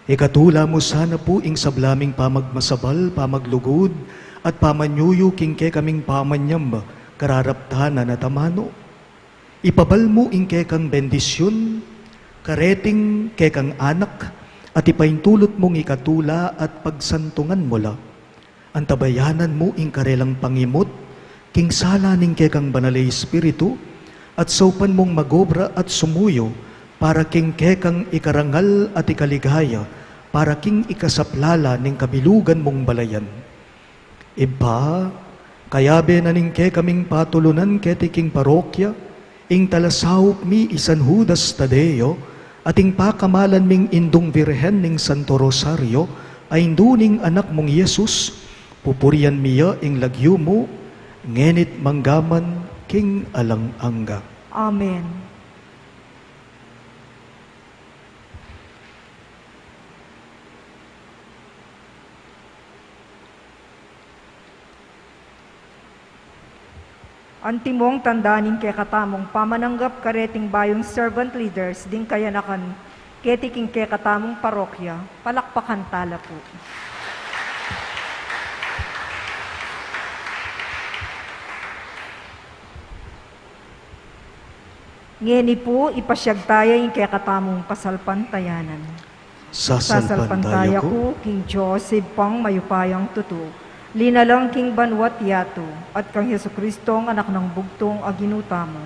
Ikatula mu sana pu ing sabla ming pamagmasabal, pamaglugud, at pamanyuyu king kekaming pamanyam, kararaptanan at amanu. Ipabal mu ing kekang bendisyun kareting kekang anak, at ipaintulut mung ikatula at pagsantungan mu la. Antabayanan mu ing karelang pangimut King sala ning kekang Banal a Espiritu, at saupan mung magobra at sumuyu para king kekang ikarangal at ikaligaya, para king ikasaplala ning kabilugan mung balayan. Ibpa, kayabe na ning kekaming patulunan keti king parokya, ing talasaup mi i San Judas Tadeo, at ing pakamalan ming Indung Virgen ning Santo Rosario, a indu ning Anak mung Jesus, pupurian mi ya ing lagyu mu, ngeni't manggaman king alang angga. Amen. Antimong tanda ning kekatamung pamananggap kareting bayung servant leaders ding kayanakan keti king kekatamung parokya, palakpakan tala pu. Ngeni pu, ipasyag taya ing kekatamung pasalpantayanan. Sasalpantaya ku king Dios, Ibpang mayupayang tutu, linalang king banua't yatu, at kang Jesucristo, Anak nang bugtung a Ginu tamu,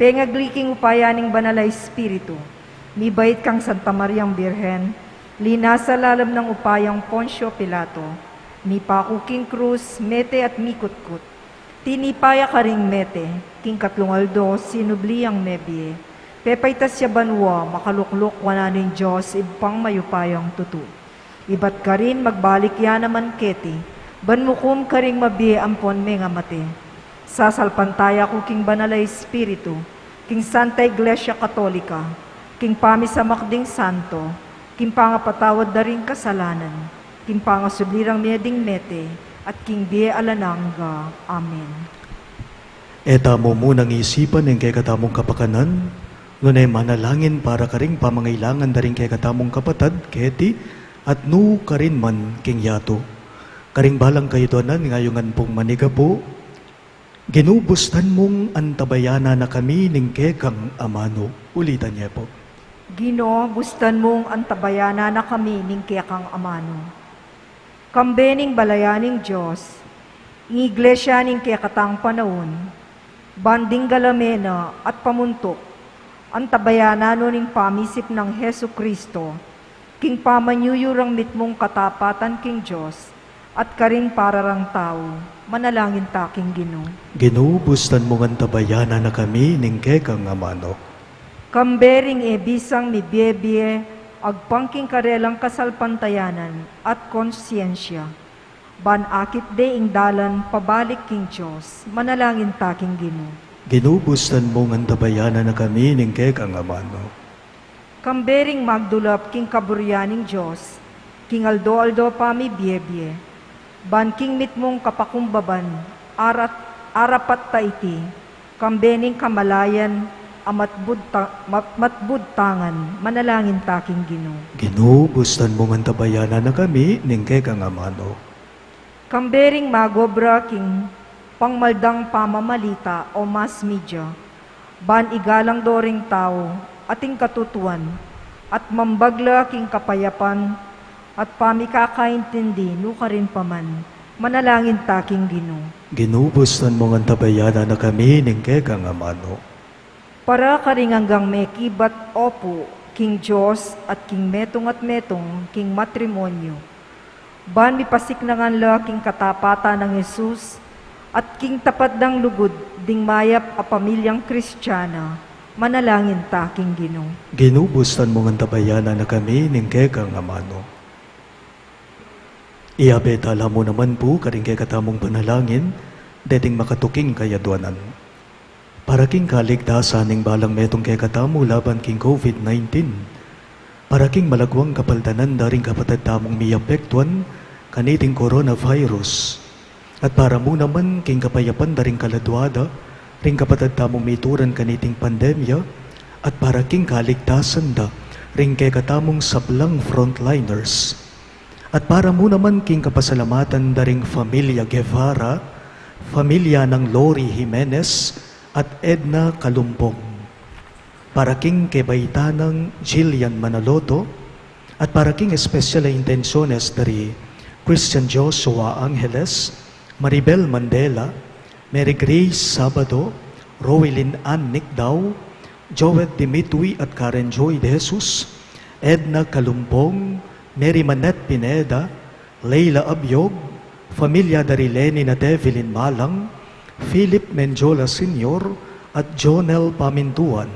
pengagli king upaya ning Banal a Espiritu, mibait kang Santa Mariang Birhen, linasa lalam nang upayang Poncio Pilato, mipaku king krus, mete at mikutkut. Tinipa ya karing mete, king katlung aldo sinubli yang mebie. Pepaitas ya banua, makalukluk wanan ning Dios Ibpang mayupayang tutu. Ibat karin magbalik ya naman keti, ban mukum karing mabie ampon mengamate. Sasalpantaya ku king Banal a Espiritu, king Santa Iglesia Katolika, king pamisamak ding santo, king pangapatawad da ring kasalanan, king pangasubli rang mie ding mete, at king bie alang angga. Amen. E tamu munang isipan ing kekatamung kapakanan, nune manalangin para karing pamangailangan da ring kekatamung kapatad keti at nukarin man king yatu. Karing balang kayadwanan ngayungan pung manigapu, Ginu, bustan mung antabayanan na kami ning kekang amanu. Ulitan ye pu. Ginu, bustan mung antabayanan na kami ning kekang amanu. Kambe ning balayan ning Dios, ing iglesia ning kekatang panaun, ban ding galamen na at pamuntuk, antabayanan no ning pamisip nang Jesucristo, king pamanyuyu rang mitmung katapatan king Dios, at karing para rang tau, manalangin ta king Ginu. Ginu, bustan mung antabayanan na kami ning kekang amanu. Kambe ring e bisang mibie-bie, agpang king karelang kasalpantayanan at konsiensia, ban akit de ing dalan pabalik king Dios, manalangin ta king Ginu. Ginu, bustan mung antabayanan na kami ning kekang amanu. Kambe ring magdulap king kaburian ning Dios, king aldo-aldo pamibie-bie, ban king mitmung kapakumbaban, arat-, arapat ta iti, kambe ning kamalayan a matbud ta-, mat-, matbud tangan, manalangin ta king Ginu. Ginu, bustan mung antabayanan na kami ning kekang amanu. Kambe ring magobra king pangmaldang pamamalita o mass media, ban igalang do ring tau at ing katutuan, at mambagla king kapayapan at pamikakaintindi nukarin pa man, manalangin ta king Ginu. Ginu, bustan mung antabayanan na kami ning kekang amanu. Para karing anggang mekibat opu king Dios at king metung at metung king matrimonyo, ban mipasiknangan la king katapatan nang Jesus, at king tapat dang lugud ding mayap a pamilyang Kristiana, manalangin ta king Ginu. Ginu, bustan mung antabayanan na kami ning kekang amanu. Iyabe tala mu naman pu karing kekatamung panalangin deting makatuking kayadwanan. Para king kaligtasan ning balang metung kekatamu laban king COVID nineteen. Para king malagwang kapaldanan da ring kapatad tamung miapektuan kaniting coronavirus. At para mu naman king kapayapan da ring kaladua da ring kapatad tamung mituran kaniting pandemya. At para king kaligtasan da ring kekatamung sablang frontliners. At para mu naman king kapasalamatan da ring familia Guevara, familia nang Lori Jimenez, at Edna Kalumpong. Para king kebaitan nang Jillian Manaloto, at para king espesyal a intensyones da ri Christian Joshua Angeles, Maribel Mandela, Mary Grace Sabado, Rowelyn Ann Nicdao, Joed Dimitwi at Karen Joy De Jesus, Edna Calumpong, Mary Manette Pineda, Leila Abiog, pamilya da ri Lenny na Devilin Malang, Philip Mendiola Senior, at Jonel Pamintuan.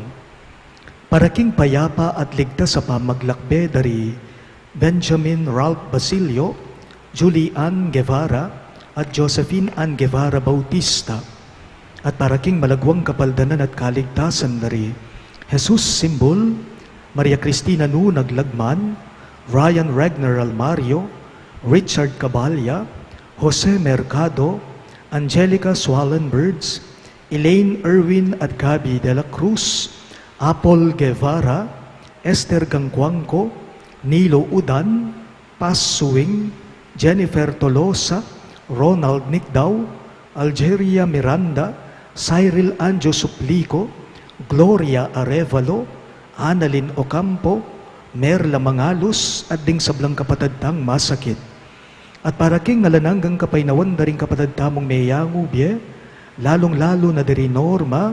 Para king payapa at ligtas a pamaglakbe da ri Benjamin Ralph Basilio, Julie Ann Guevara, at Josephine Ann Guevara Bautista. At para king malagwang kapaldanan at kaligtasan da ri Jesus Simbul, Maria Cristina Nunag Lagman, Ryan Regner Almario, Richard Cabalia, Jose Mercado, Angelica Swallenbergs, Elaine Irwin at Gabby De La Cruz, Apple Guevara, Esther Gangcuangco, Nilo Udan, Paz Suing, Jennifer Tolosa, Ronald Nicdao, Algeria Miranda, Cyril Anjo Suplico, Gloria Arevalo, Annalyn Ocampo, Merla Mangalus, at ding sablang kapatad tang masakit. At para king alang anggang kapaynawan da ring kapatad tamung meyangu bie, lalung-lalu na da ri Norma,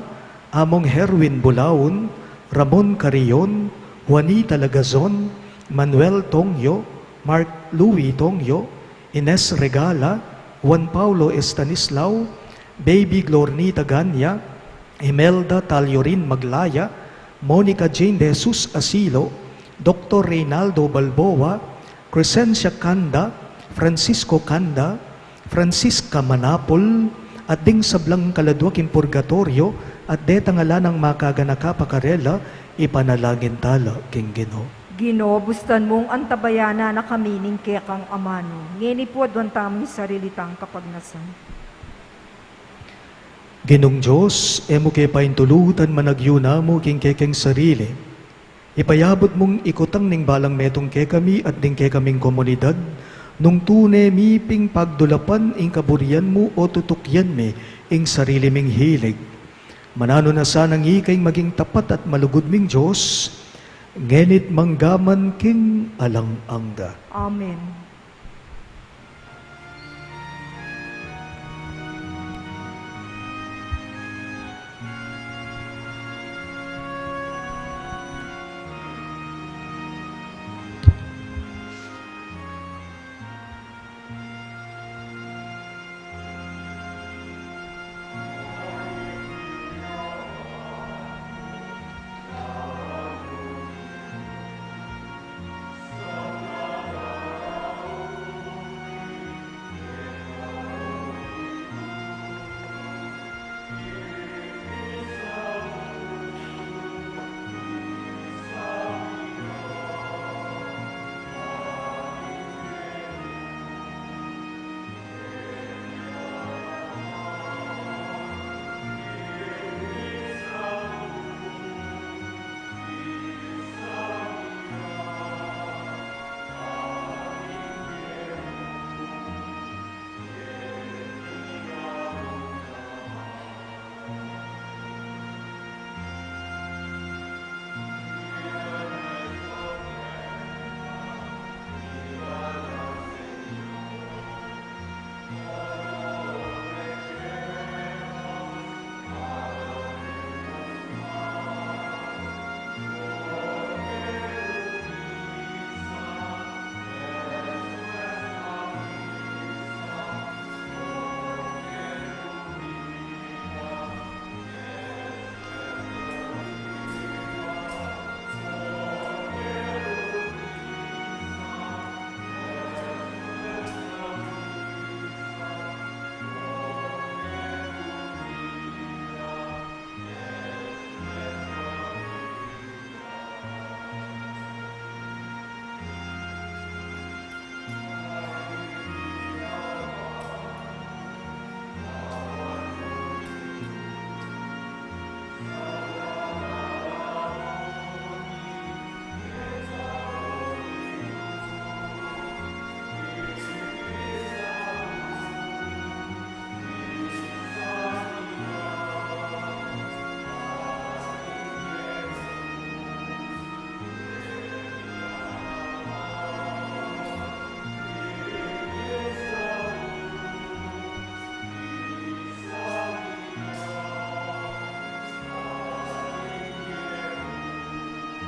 Among Herwin Bulaon, Ramon Carrion, Juanita Lagazon, Manuel Tongyo, Mark Louis Tongyo, Ines Regala, Juan Paulo Estanislao, Baby Glornita Ganya, Imelda Taliorin Maglaya, Monica Jane De Jesus Asilo, Doktor Reynaldo Balboa, Crescencia Canda, Francisco Canda, Francisca Manapol, at ding sablang kaladwa king purgatoryo, at detang ala nang makaganaka pa karela, ipanalangin tala king Ginu. Ginu, bustan mung antabayanan na kami ning kekang amanu, ngeni pu aduan tamu ing sarili tang kapagnasan. Ginung Dios, e mu ke paintulutan managyu namu king kekeng sarili. Ipayabut mung ikutang ning balang metung kekami at ding kekaming komunidad, nung tune mi ping pagdulapan ing kaburian mu o tutukyan mi ing sarili ming hilig. Mananu na sanang ika ing maging tapat at malugud ming Dios, ngeni't manggaman king alang angga. Amen.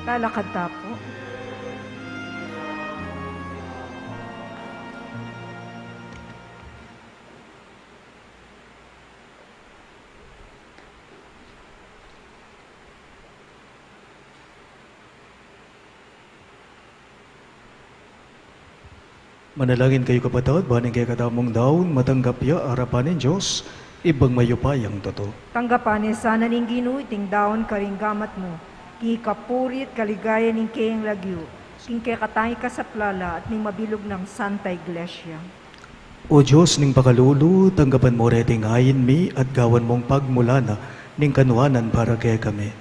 Lalakad ta pu. Manalangin kayu, kapatad, ban ing kekatamung daun matanggap ya arapan ning Dios, Ibpang mayupayang tutu. Tanggapan na sana ning Ginu iting daun karing gamat mu, king kapurian at kaligayan ning keyang lagyu, king kekatang ikasaplala at ning mabilug nang Santa Iglesia. O Dios ning pakalulu, tanggapan mu reting ain mi at gawan mung pagmulanan ning kanuanan para kekami.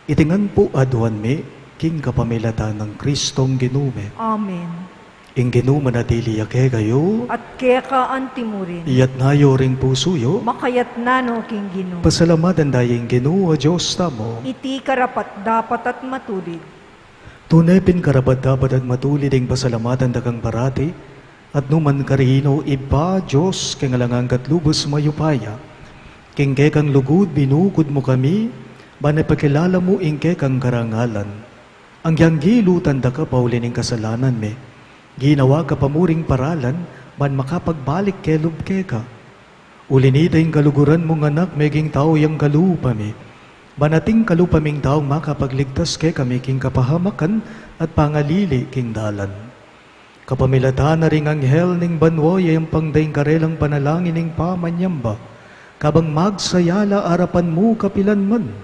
Iti ngan pu aduan mi king kapamilatan nang Kristong Ginu mi. Amen. Ing Ginu manatili ya kekayu. At keka antimurin. Iyatas yu ring pusu yu. Makayatas no king Ginu. Pasalamatan taya ing Ginu a Dios tamu. Iti karapat-dapat at matulid. Tune pin karapat-dapat at matulid ing pasalamatan da kang parati, at nukarin man, Ibpa, Dios king alang angga at lubus mayupaya. King kekang lugud binukud mu kami, ban ipakilala mu ing kekang karangalan. Anggyang gilutan da ka pauli ning kasalanan mi, ginawa ka pa mu ring paralan, ban makapagbalik kelub keka. Uli nita ing kaluguran mung Anak meging tau yang kalupa mi, ban ating kalupa ming tau makapagligtas kekami king kapahamakan at pangalili king dalan. Kapamilatan na ring anghel ning banua, yayampang da ing karelang panalangin ning pamanyamba, kabang magsaya la arapan mu kapilan man.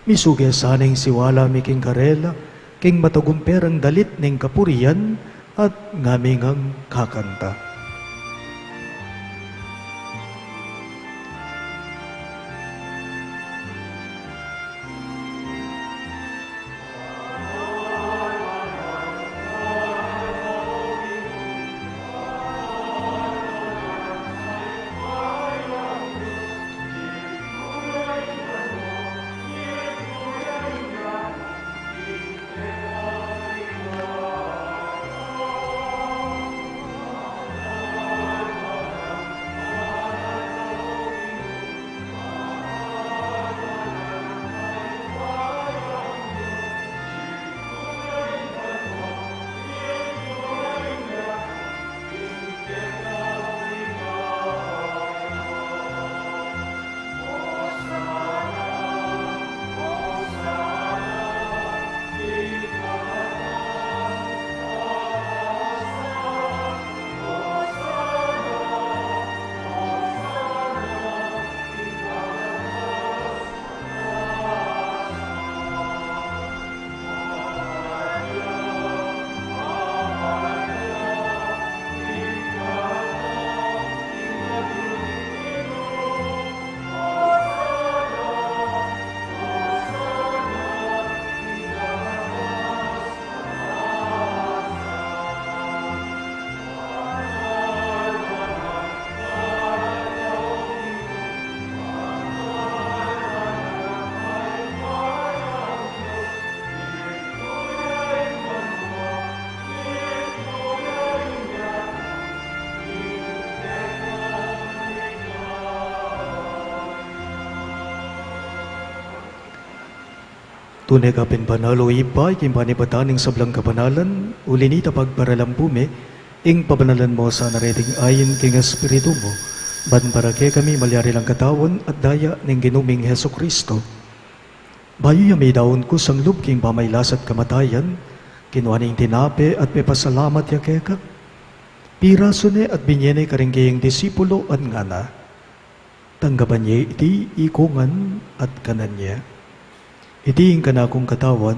Misuke sana ing siwala mi king karela, king matagumpe rang dalit ning kapurian, at ngami ngang kakanta. Tune ka pin banal, o Ibpa, king panibatan ning sablang kabanalan, uli nita pagparalan pu mi ing pabanalan mu sana reting ain king Espiritu mu, ban para kekami malyari lang katawan at daya ning Ginu ming Jesucristo. Bayu ya midaun kusang lub king pamailas at kamatayan, kinua ne ing tinape at pepasalamat ya keka, pirasu ne at binye ne karing keyang disipulo at ngana: Tanggapan ye iti ikongan at kanan ye. Iti ing kanakung katawan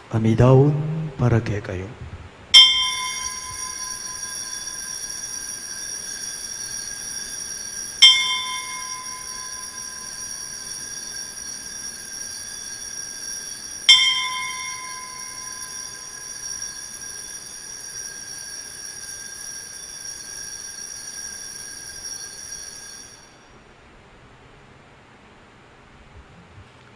a midaun para kekayu.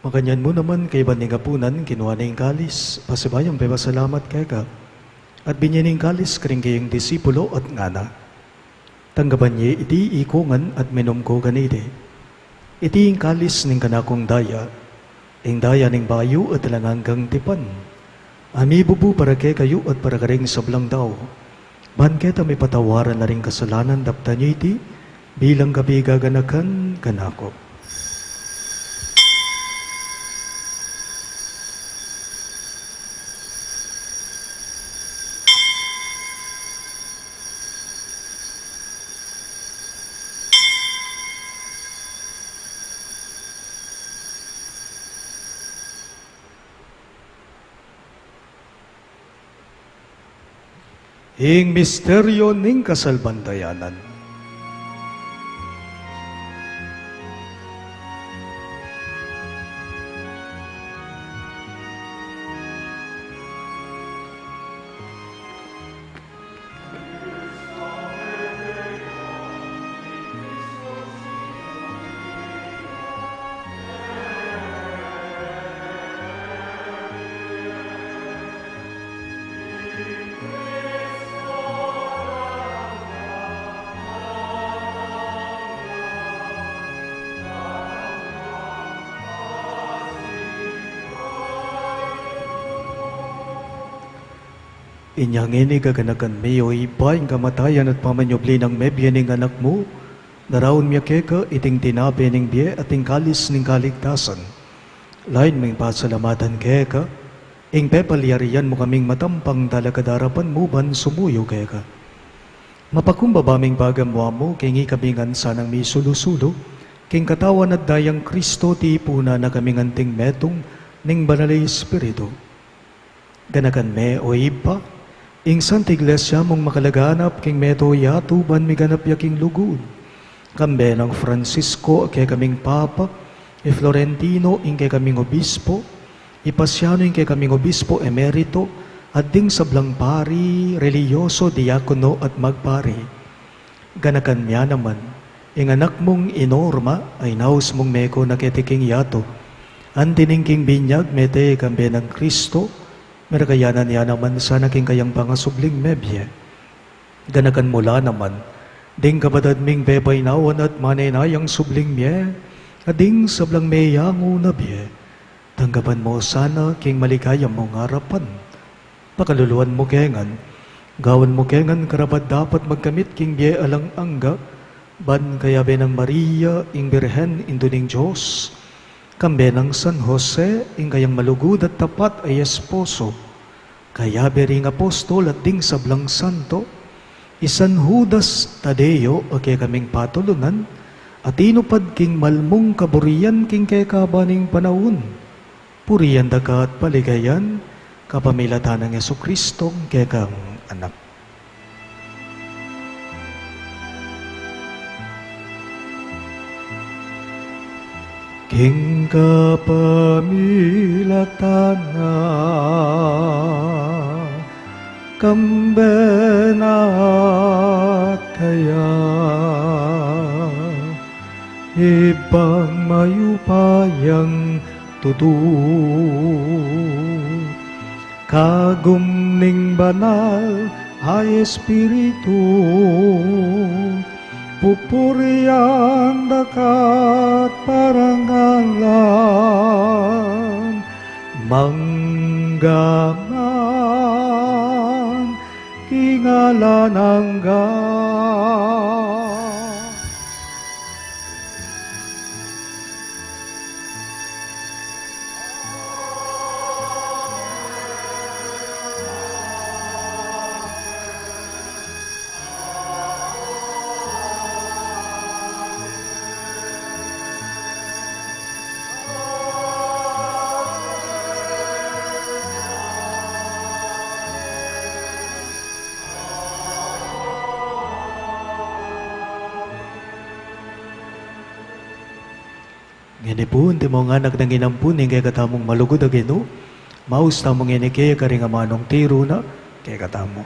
Makanyan mu naman, kaybat ning apunan, kinua ne ing kalis, pasibayu yang pepasalamat keka, at binye ne ing kalis karing keyang disipulo at ngana: Tanggapan ye iti ikongan at minum ko kaniti. Iti ing kalis ning kanakung daya, ing daya ning bayu at alang anggang tipan, Amibubu para kekayu at para karing sablang tau, ban keta mipatawaran la ring kasalanan. Daptan yu iti bilang kapigaganakan kanaku. Ing misteryo ning kasalpantayanan. Inya ngeni, gaganakan mi, o Ibpa, ing kamatayan at pamanyubli nang mebie ning Anak mu, daraun mi keka iting tinape ning bie at ing kalis ning kaligtasan. Lain ming pasalamatan keka ing pepalyarian mu kaming matampang talakad king arapan mu ban sumuyu keka. Mapakumbaba ming pagamuan mu king ikami ngan sanang misulu-sulu king katawan at dayang Kristo, tipunan na kaming anting metung ning Banal a Espiritu. Ganakan me, o Ibpa, ing Santa Iglesia mung makalaganap king mabilug a yatu ban miganap ya king lugud. Kambe nang Francisco a kekaming Papa, i Florentino ing kekaming Obispo, i Pasiano ing kekaming Obispo Emerito, at ding sablang pari, relihiyoso, diakono, at magpari. Ganakan me naman ing anak mung i Norma a inaus mung meko na keti king yatu. Anti ning king binyag mete kambe nang Kristo, merakayanan ya naman sana king kayang pangasubling mebie. Ganakan mu la naman ding kapatad ming pepainawan at manenayang subling mie, at ding sablang meyangu na bie. Tanggapan mu sana king maligaya mung arapan. Pakaluluan mu ke ngan, gawan mu ke ngan karapat-dapat magkamit king bie alang angga, ban kayabe nang Maria ing Birhen, Indu ning Dios, kambe nang San Jose ing kayang malugud at tapat a esposo, kayabe ring apostol at ding sablang santo, i San Judas Tadeo a kekaming patulunan, a tinupad king malmung kaburian king kekaban ning panaun. Purian da ka at paligayan, kapamilatan nang Jesucristong kekang Anak. King kapamilatan na, kambe na at kaya, Ibpang mayupayang tutu, kagum ning Banal a Espiritu, pupurian da ka at parangalan, mangga man king alang angga. Ngeni pu, antimo ngan nang inampun ning kekatamung malugud a Ginu, maus tamu ngeni kaya karing amanung tiru na kekatamu.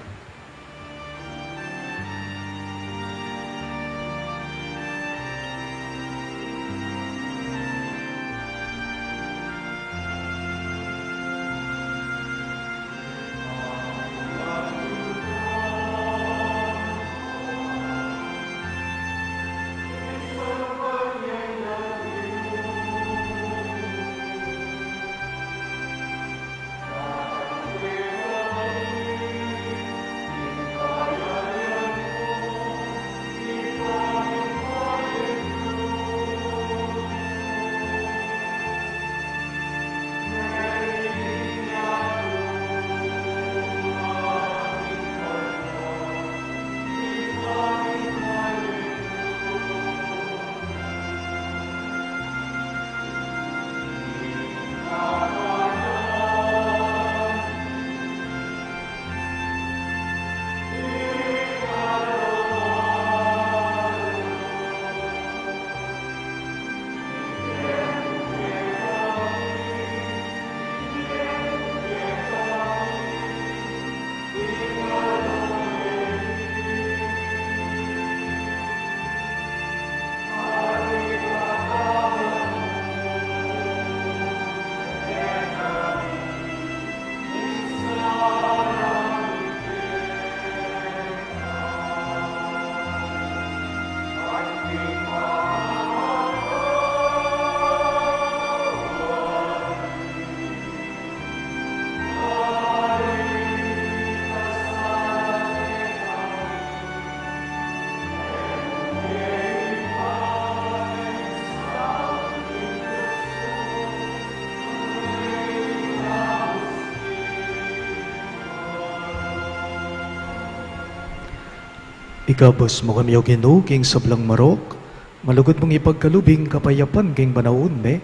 Ikabus mu kami, O Ginu, king sablang marok, malugud mung ipagkalub ing kapayapan king panaun mi,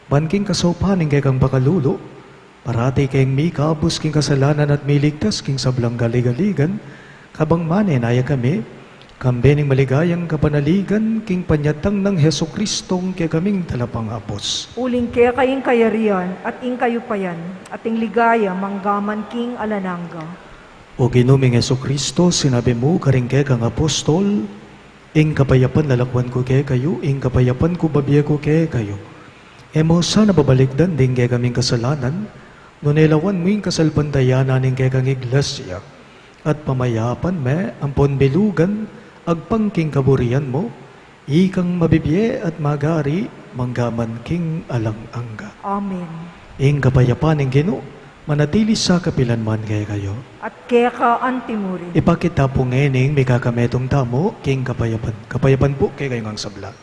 ban king kasaupan ning kekang pakalulu, parati keng mikabus king kasalanan at miligtas king sablang kaligaligan, kabang manenaya kami, kambe ning maligayang kapanaligan king panyatang nang Jesucristong kekaming talapangabus. Uling keka ing kayarian, at ing kayupayan, at ing ligaya, manggaman king alang angga. O Ginu ming Jesucristo, sinabi mu karing kekang apostol, "Ing kapayapan lalakwan ku kekayu, ing kapayapan ku babie ku kekayu." E mu sana babalikdan ding kekaming kasalanan, nune lawan mu ing kasalpantayanan ning kekang iglesia, at pamayapan me ampon bilugan agpang king kaburian mu, ikang mabibie at magari manggaman king alang angga. Amen. Ing kapayapan ning Ginu manatili sa kapilan man kekayu. At keka antimurin. Ipakit ta pu ngening mikakametung tamu king kapayapan. Kapayapan pu kekayu ngang sabla.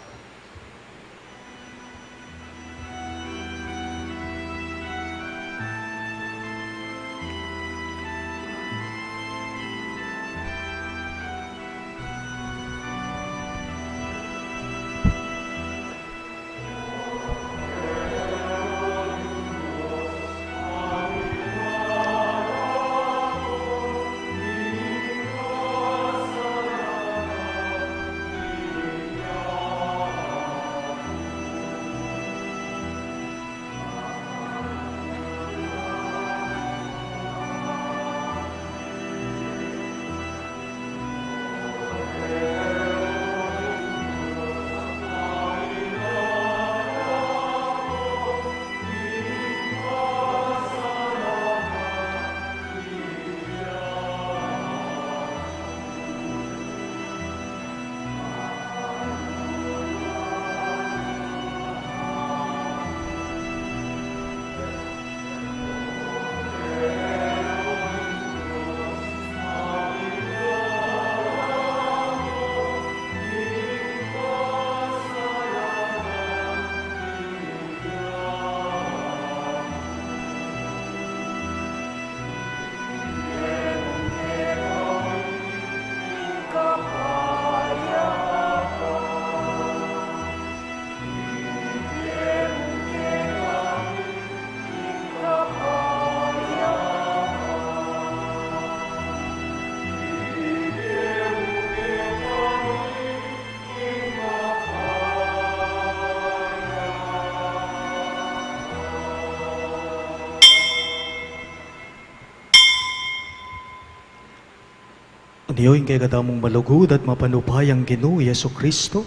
Anyo ing kekatamung malugud at mapanupayang Ginu Jesucristo,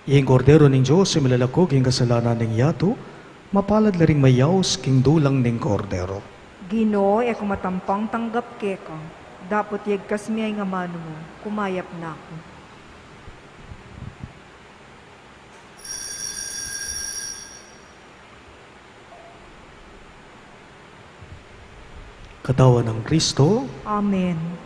ing Kordero ning Dios, a milalako king kasalanan ning yatu, mapalad la ring mayaus king dulang ning Kordero. Ginu, e ku matampang tanggap keka, dapot yegkas me ing amanu mu, kumayap na ku. Katawan nang Kristo. Amen.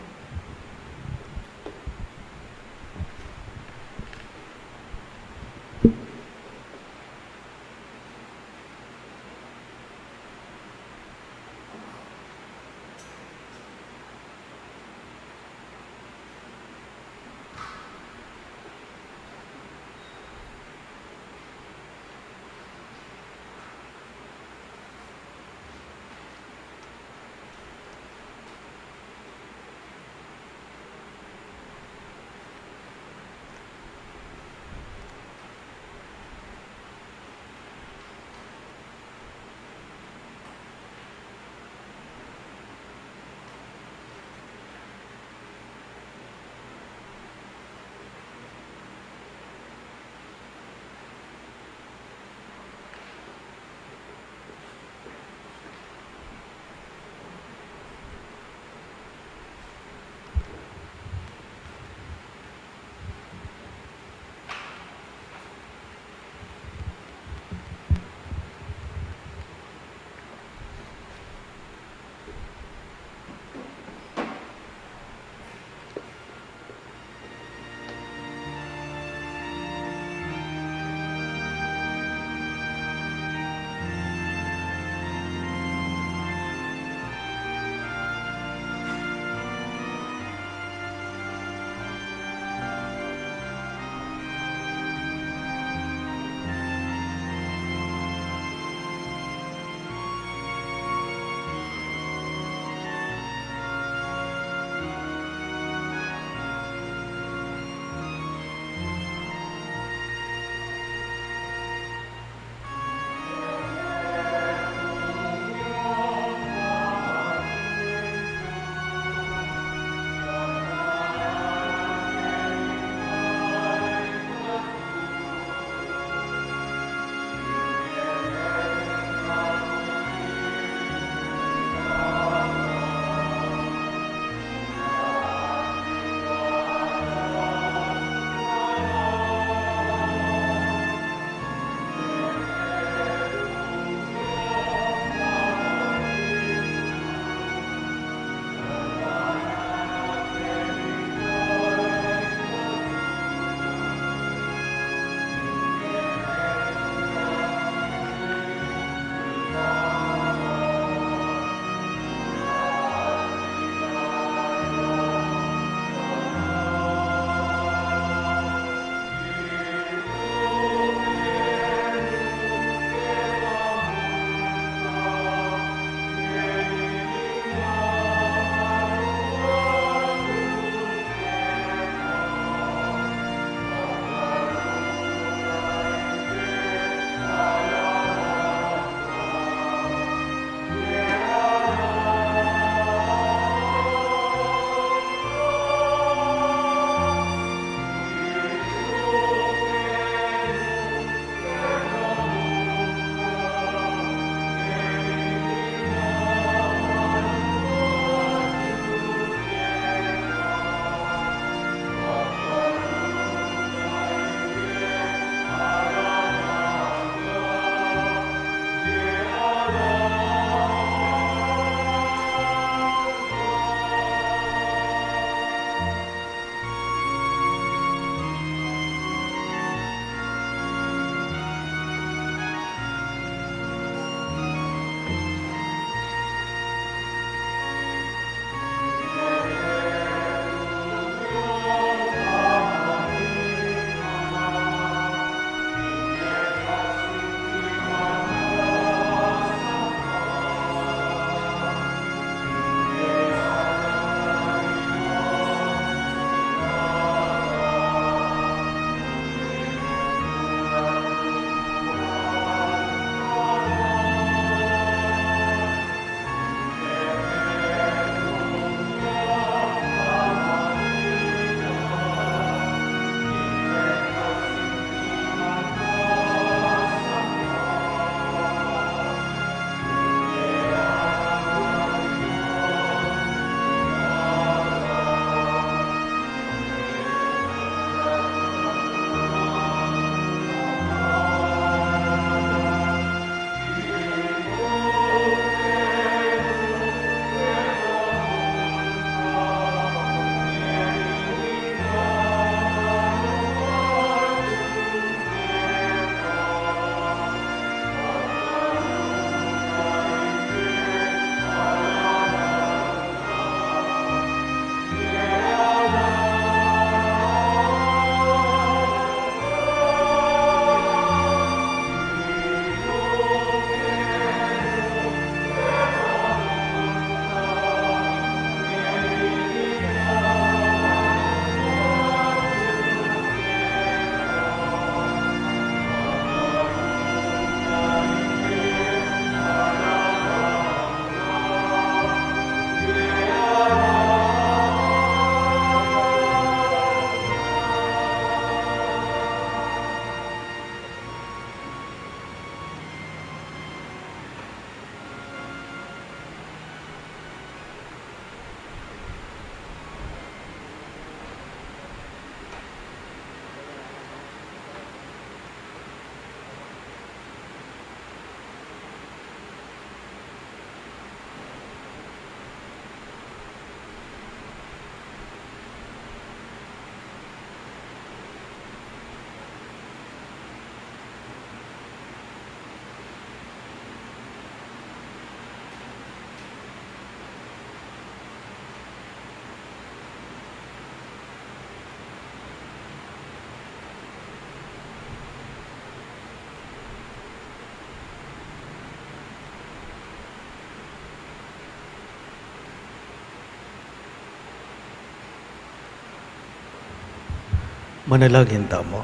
Manalangin tamu.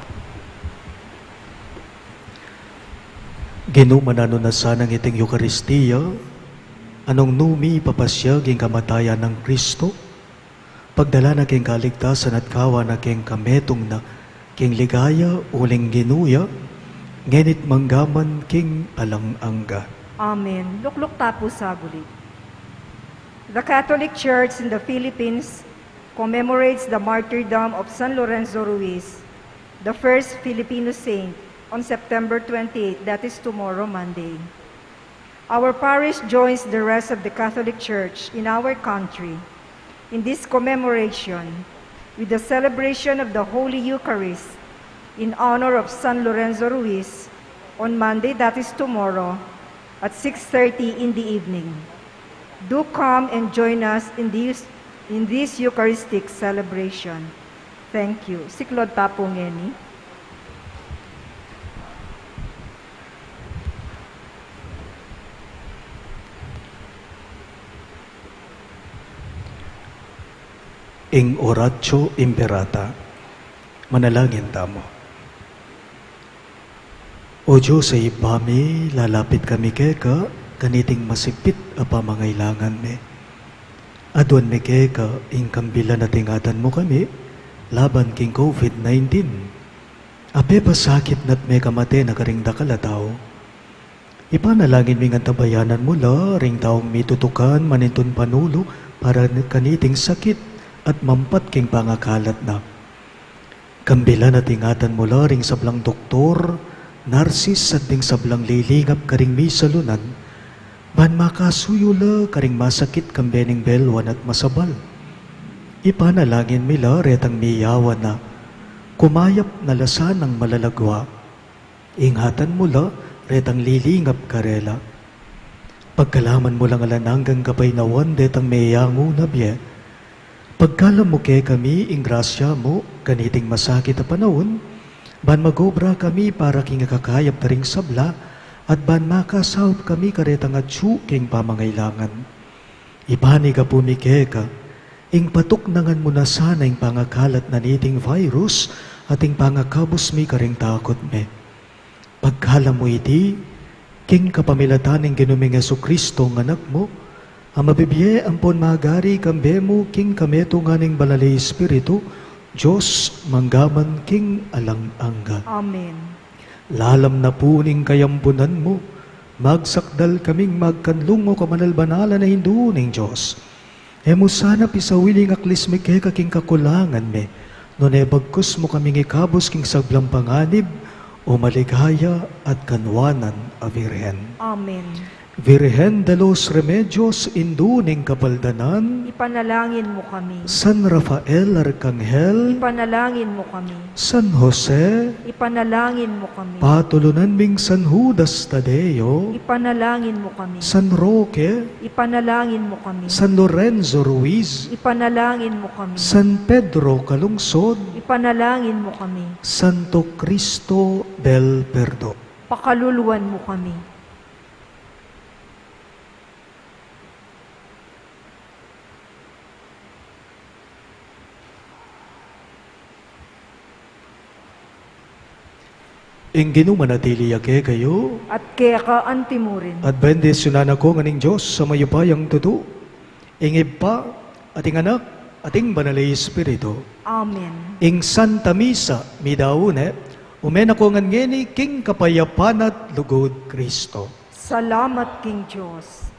Ginu, mananu na sana iting Eukaristia, a nung nu mi papasyag ing kamatayan nang Kristo, pagdala na king kaligtasan at kawa na king kametung na, king ligaya uling Ginu ya, ngeni't mangga man king alang angga. Amen. Lukluk ta pu sa guli. The Catholic Church in the Philippines commemorates the martyrdom of San Lorenzo Ruiz, the first Filipino saint, on September twenty-eight, that is tomorrow, Monday. Our parish joins the rest of the Catholic Church in our country in this commemoration with the celebration of the Holy Eucharist in honor of San Lorenzo Ruiz on Monday, that is tomorrow, at six thirty in the evening. Do come and join us in this, in this Eucharistic celebration. Thank you. Siklaud ta pu ngeni. Ing Oratio Imperata. Manalangin tamu. O Dios a Ibpa mi, lalapit kami keka kaniting masipit a pamangailangan mi. Aduan mi keka ing kambilan at ingatan mu kami laban king COVID nineteen. A pepasakit na't mekamate na karing dakal a tau. Ipanalangin ming antabayanan mu la ring taung mitutukan manintun panulu para kaniting sakit at mampat king pangakalat na. Kambilan at ingatan mu la ring sablang doktor, narsis, at ding sablang lilingap karing misalunan, ban makasuyu la karing masakit kambe ning belwan at masabal. Ipanalangin mi la retang miyawan na kumayap na la sanang malalagua. Ingatan mu la retang lilingap karela. Pagkalaman mu lang alang anggang kapaynawan detang meyangu na bie. Pagkalam mu kekami ing grasya mu kaniting masakit a panaun, ban magobra kami para king akakayap da ring sabla, at ban makasaup kami karetang atyu king pamangailangan. Ipanigapu mi keka ing patuknangan mu na sana ing pangakalat na niting virus at ing pangakabus mi karing takut mi. Pagkalam mu iti king kapamilatan ning Ginu ming Jesucristo, ing Anak mu, a mabibie ampon magari kambe mu king kametungan ning Banal a Espiritu, Dios, mangga man king alang angga. Amen. Lalam na pu ning kayampunan mu, magsakdal kaming magkanlung, o kabanal-banalan a Indu ning Dios. E mu sana pisawili ing aklis mi keka king kakulangan mi, nune bagkus mu kaming ikabus king sablang panganib, o maligaya at kanwanan a Virgen. Amen. Virgen de los Remedios, Indu ning Kapaldanan, ipanalangin mu kami. San Rafael Arkanghel, ipanalangin mu kami. San Jose, ipanalangin mu kami. Patulunan ming San Judas Tadeo, ipanalangin mu kami. San Roque, ipanalangin mu kami. San Lorenzo Ruiz, ipanalangin mu kami. San Pedro Calungsod, ipanalangin mu kami. Santo Cristo del Perdon, pakaluluan mu kami. Ing Ginu manatili ya kekayu. At keka antimurin. At bendisyunan na kayu ngan ning Dios a mayupayang tutu, ing Ibpa, at ing Anak, at ing Banal a Espiritu. Amen. Ing Santa Misa, midaun ne, ume na kayu ngan ngeni king kapayapan at lugud Kristo. Salamat king Dios.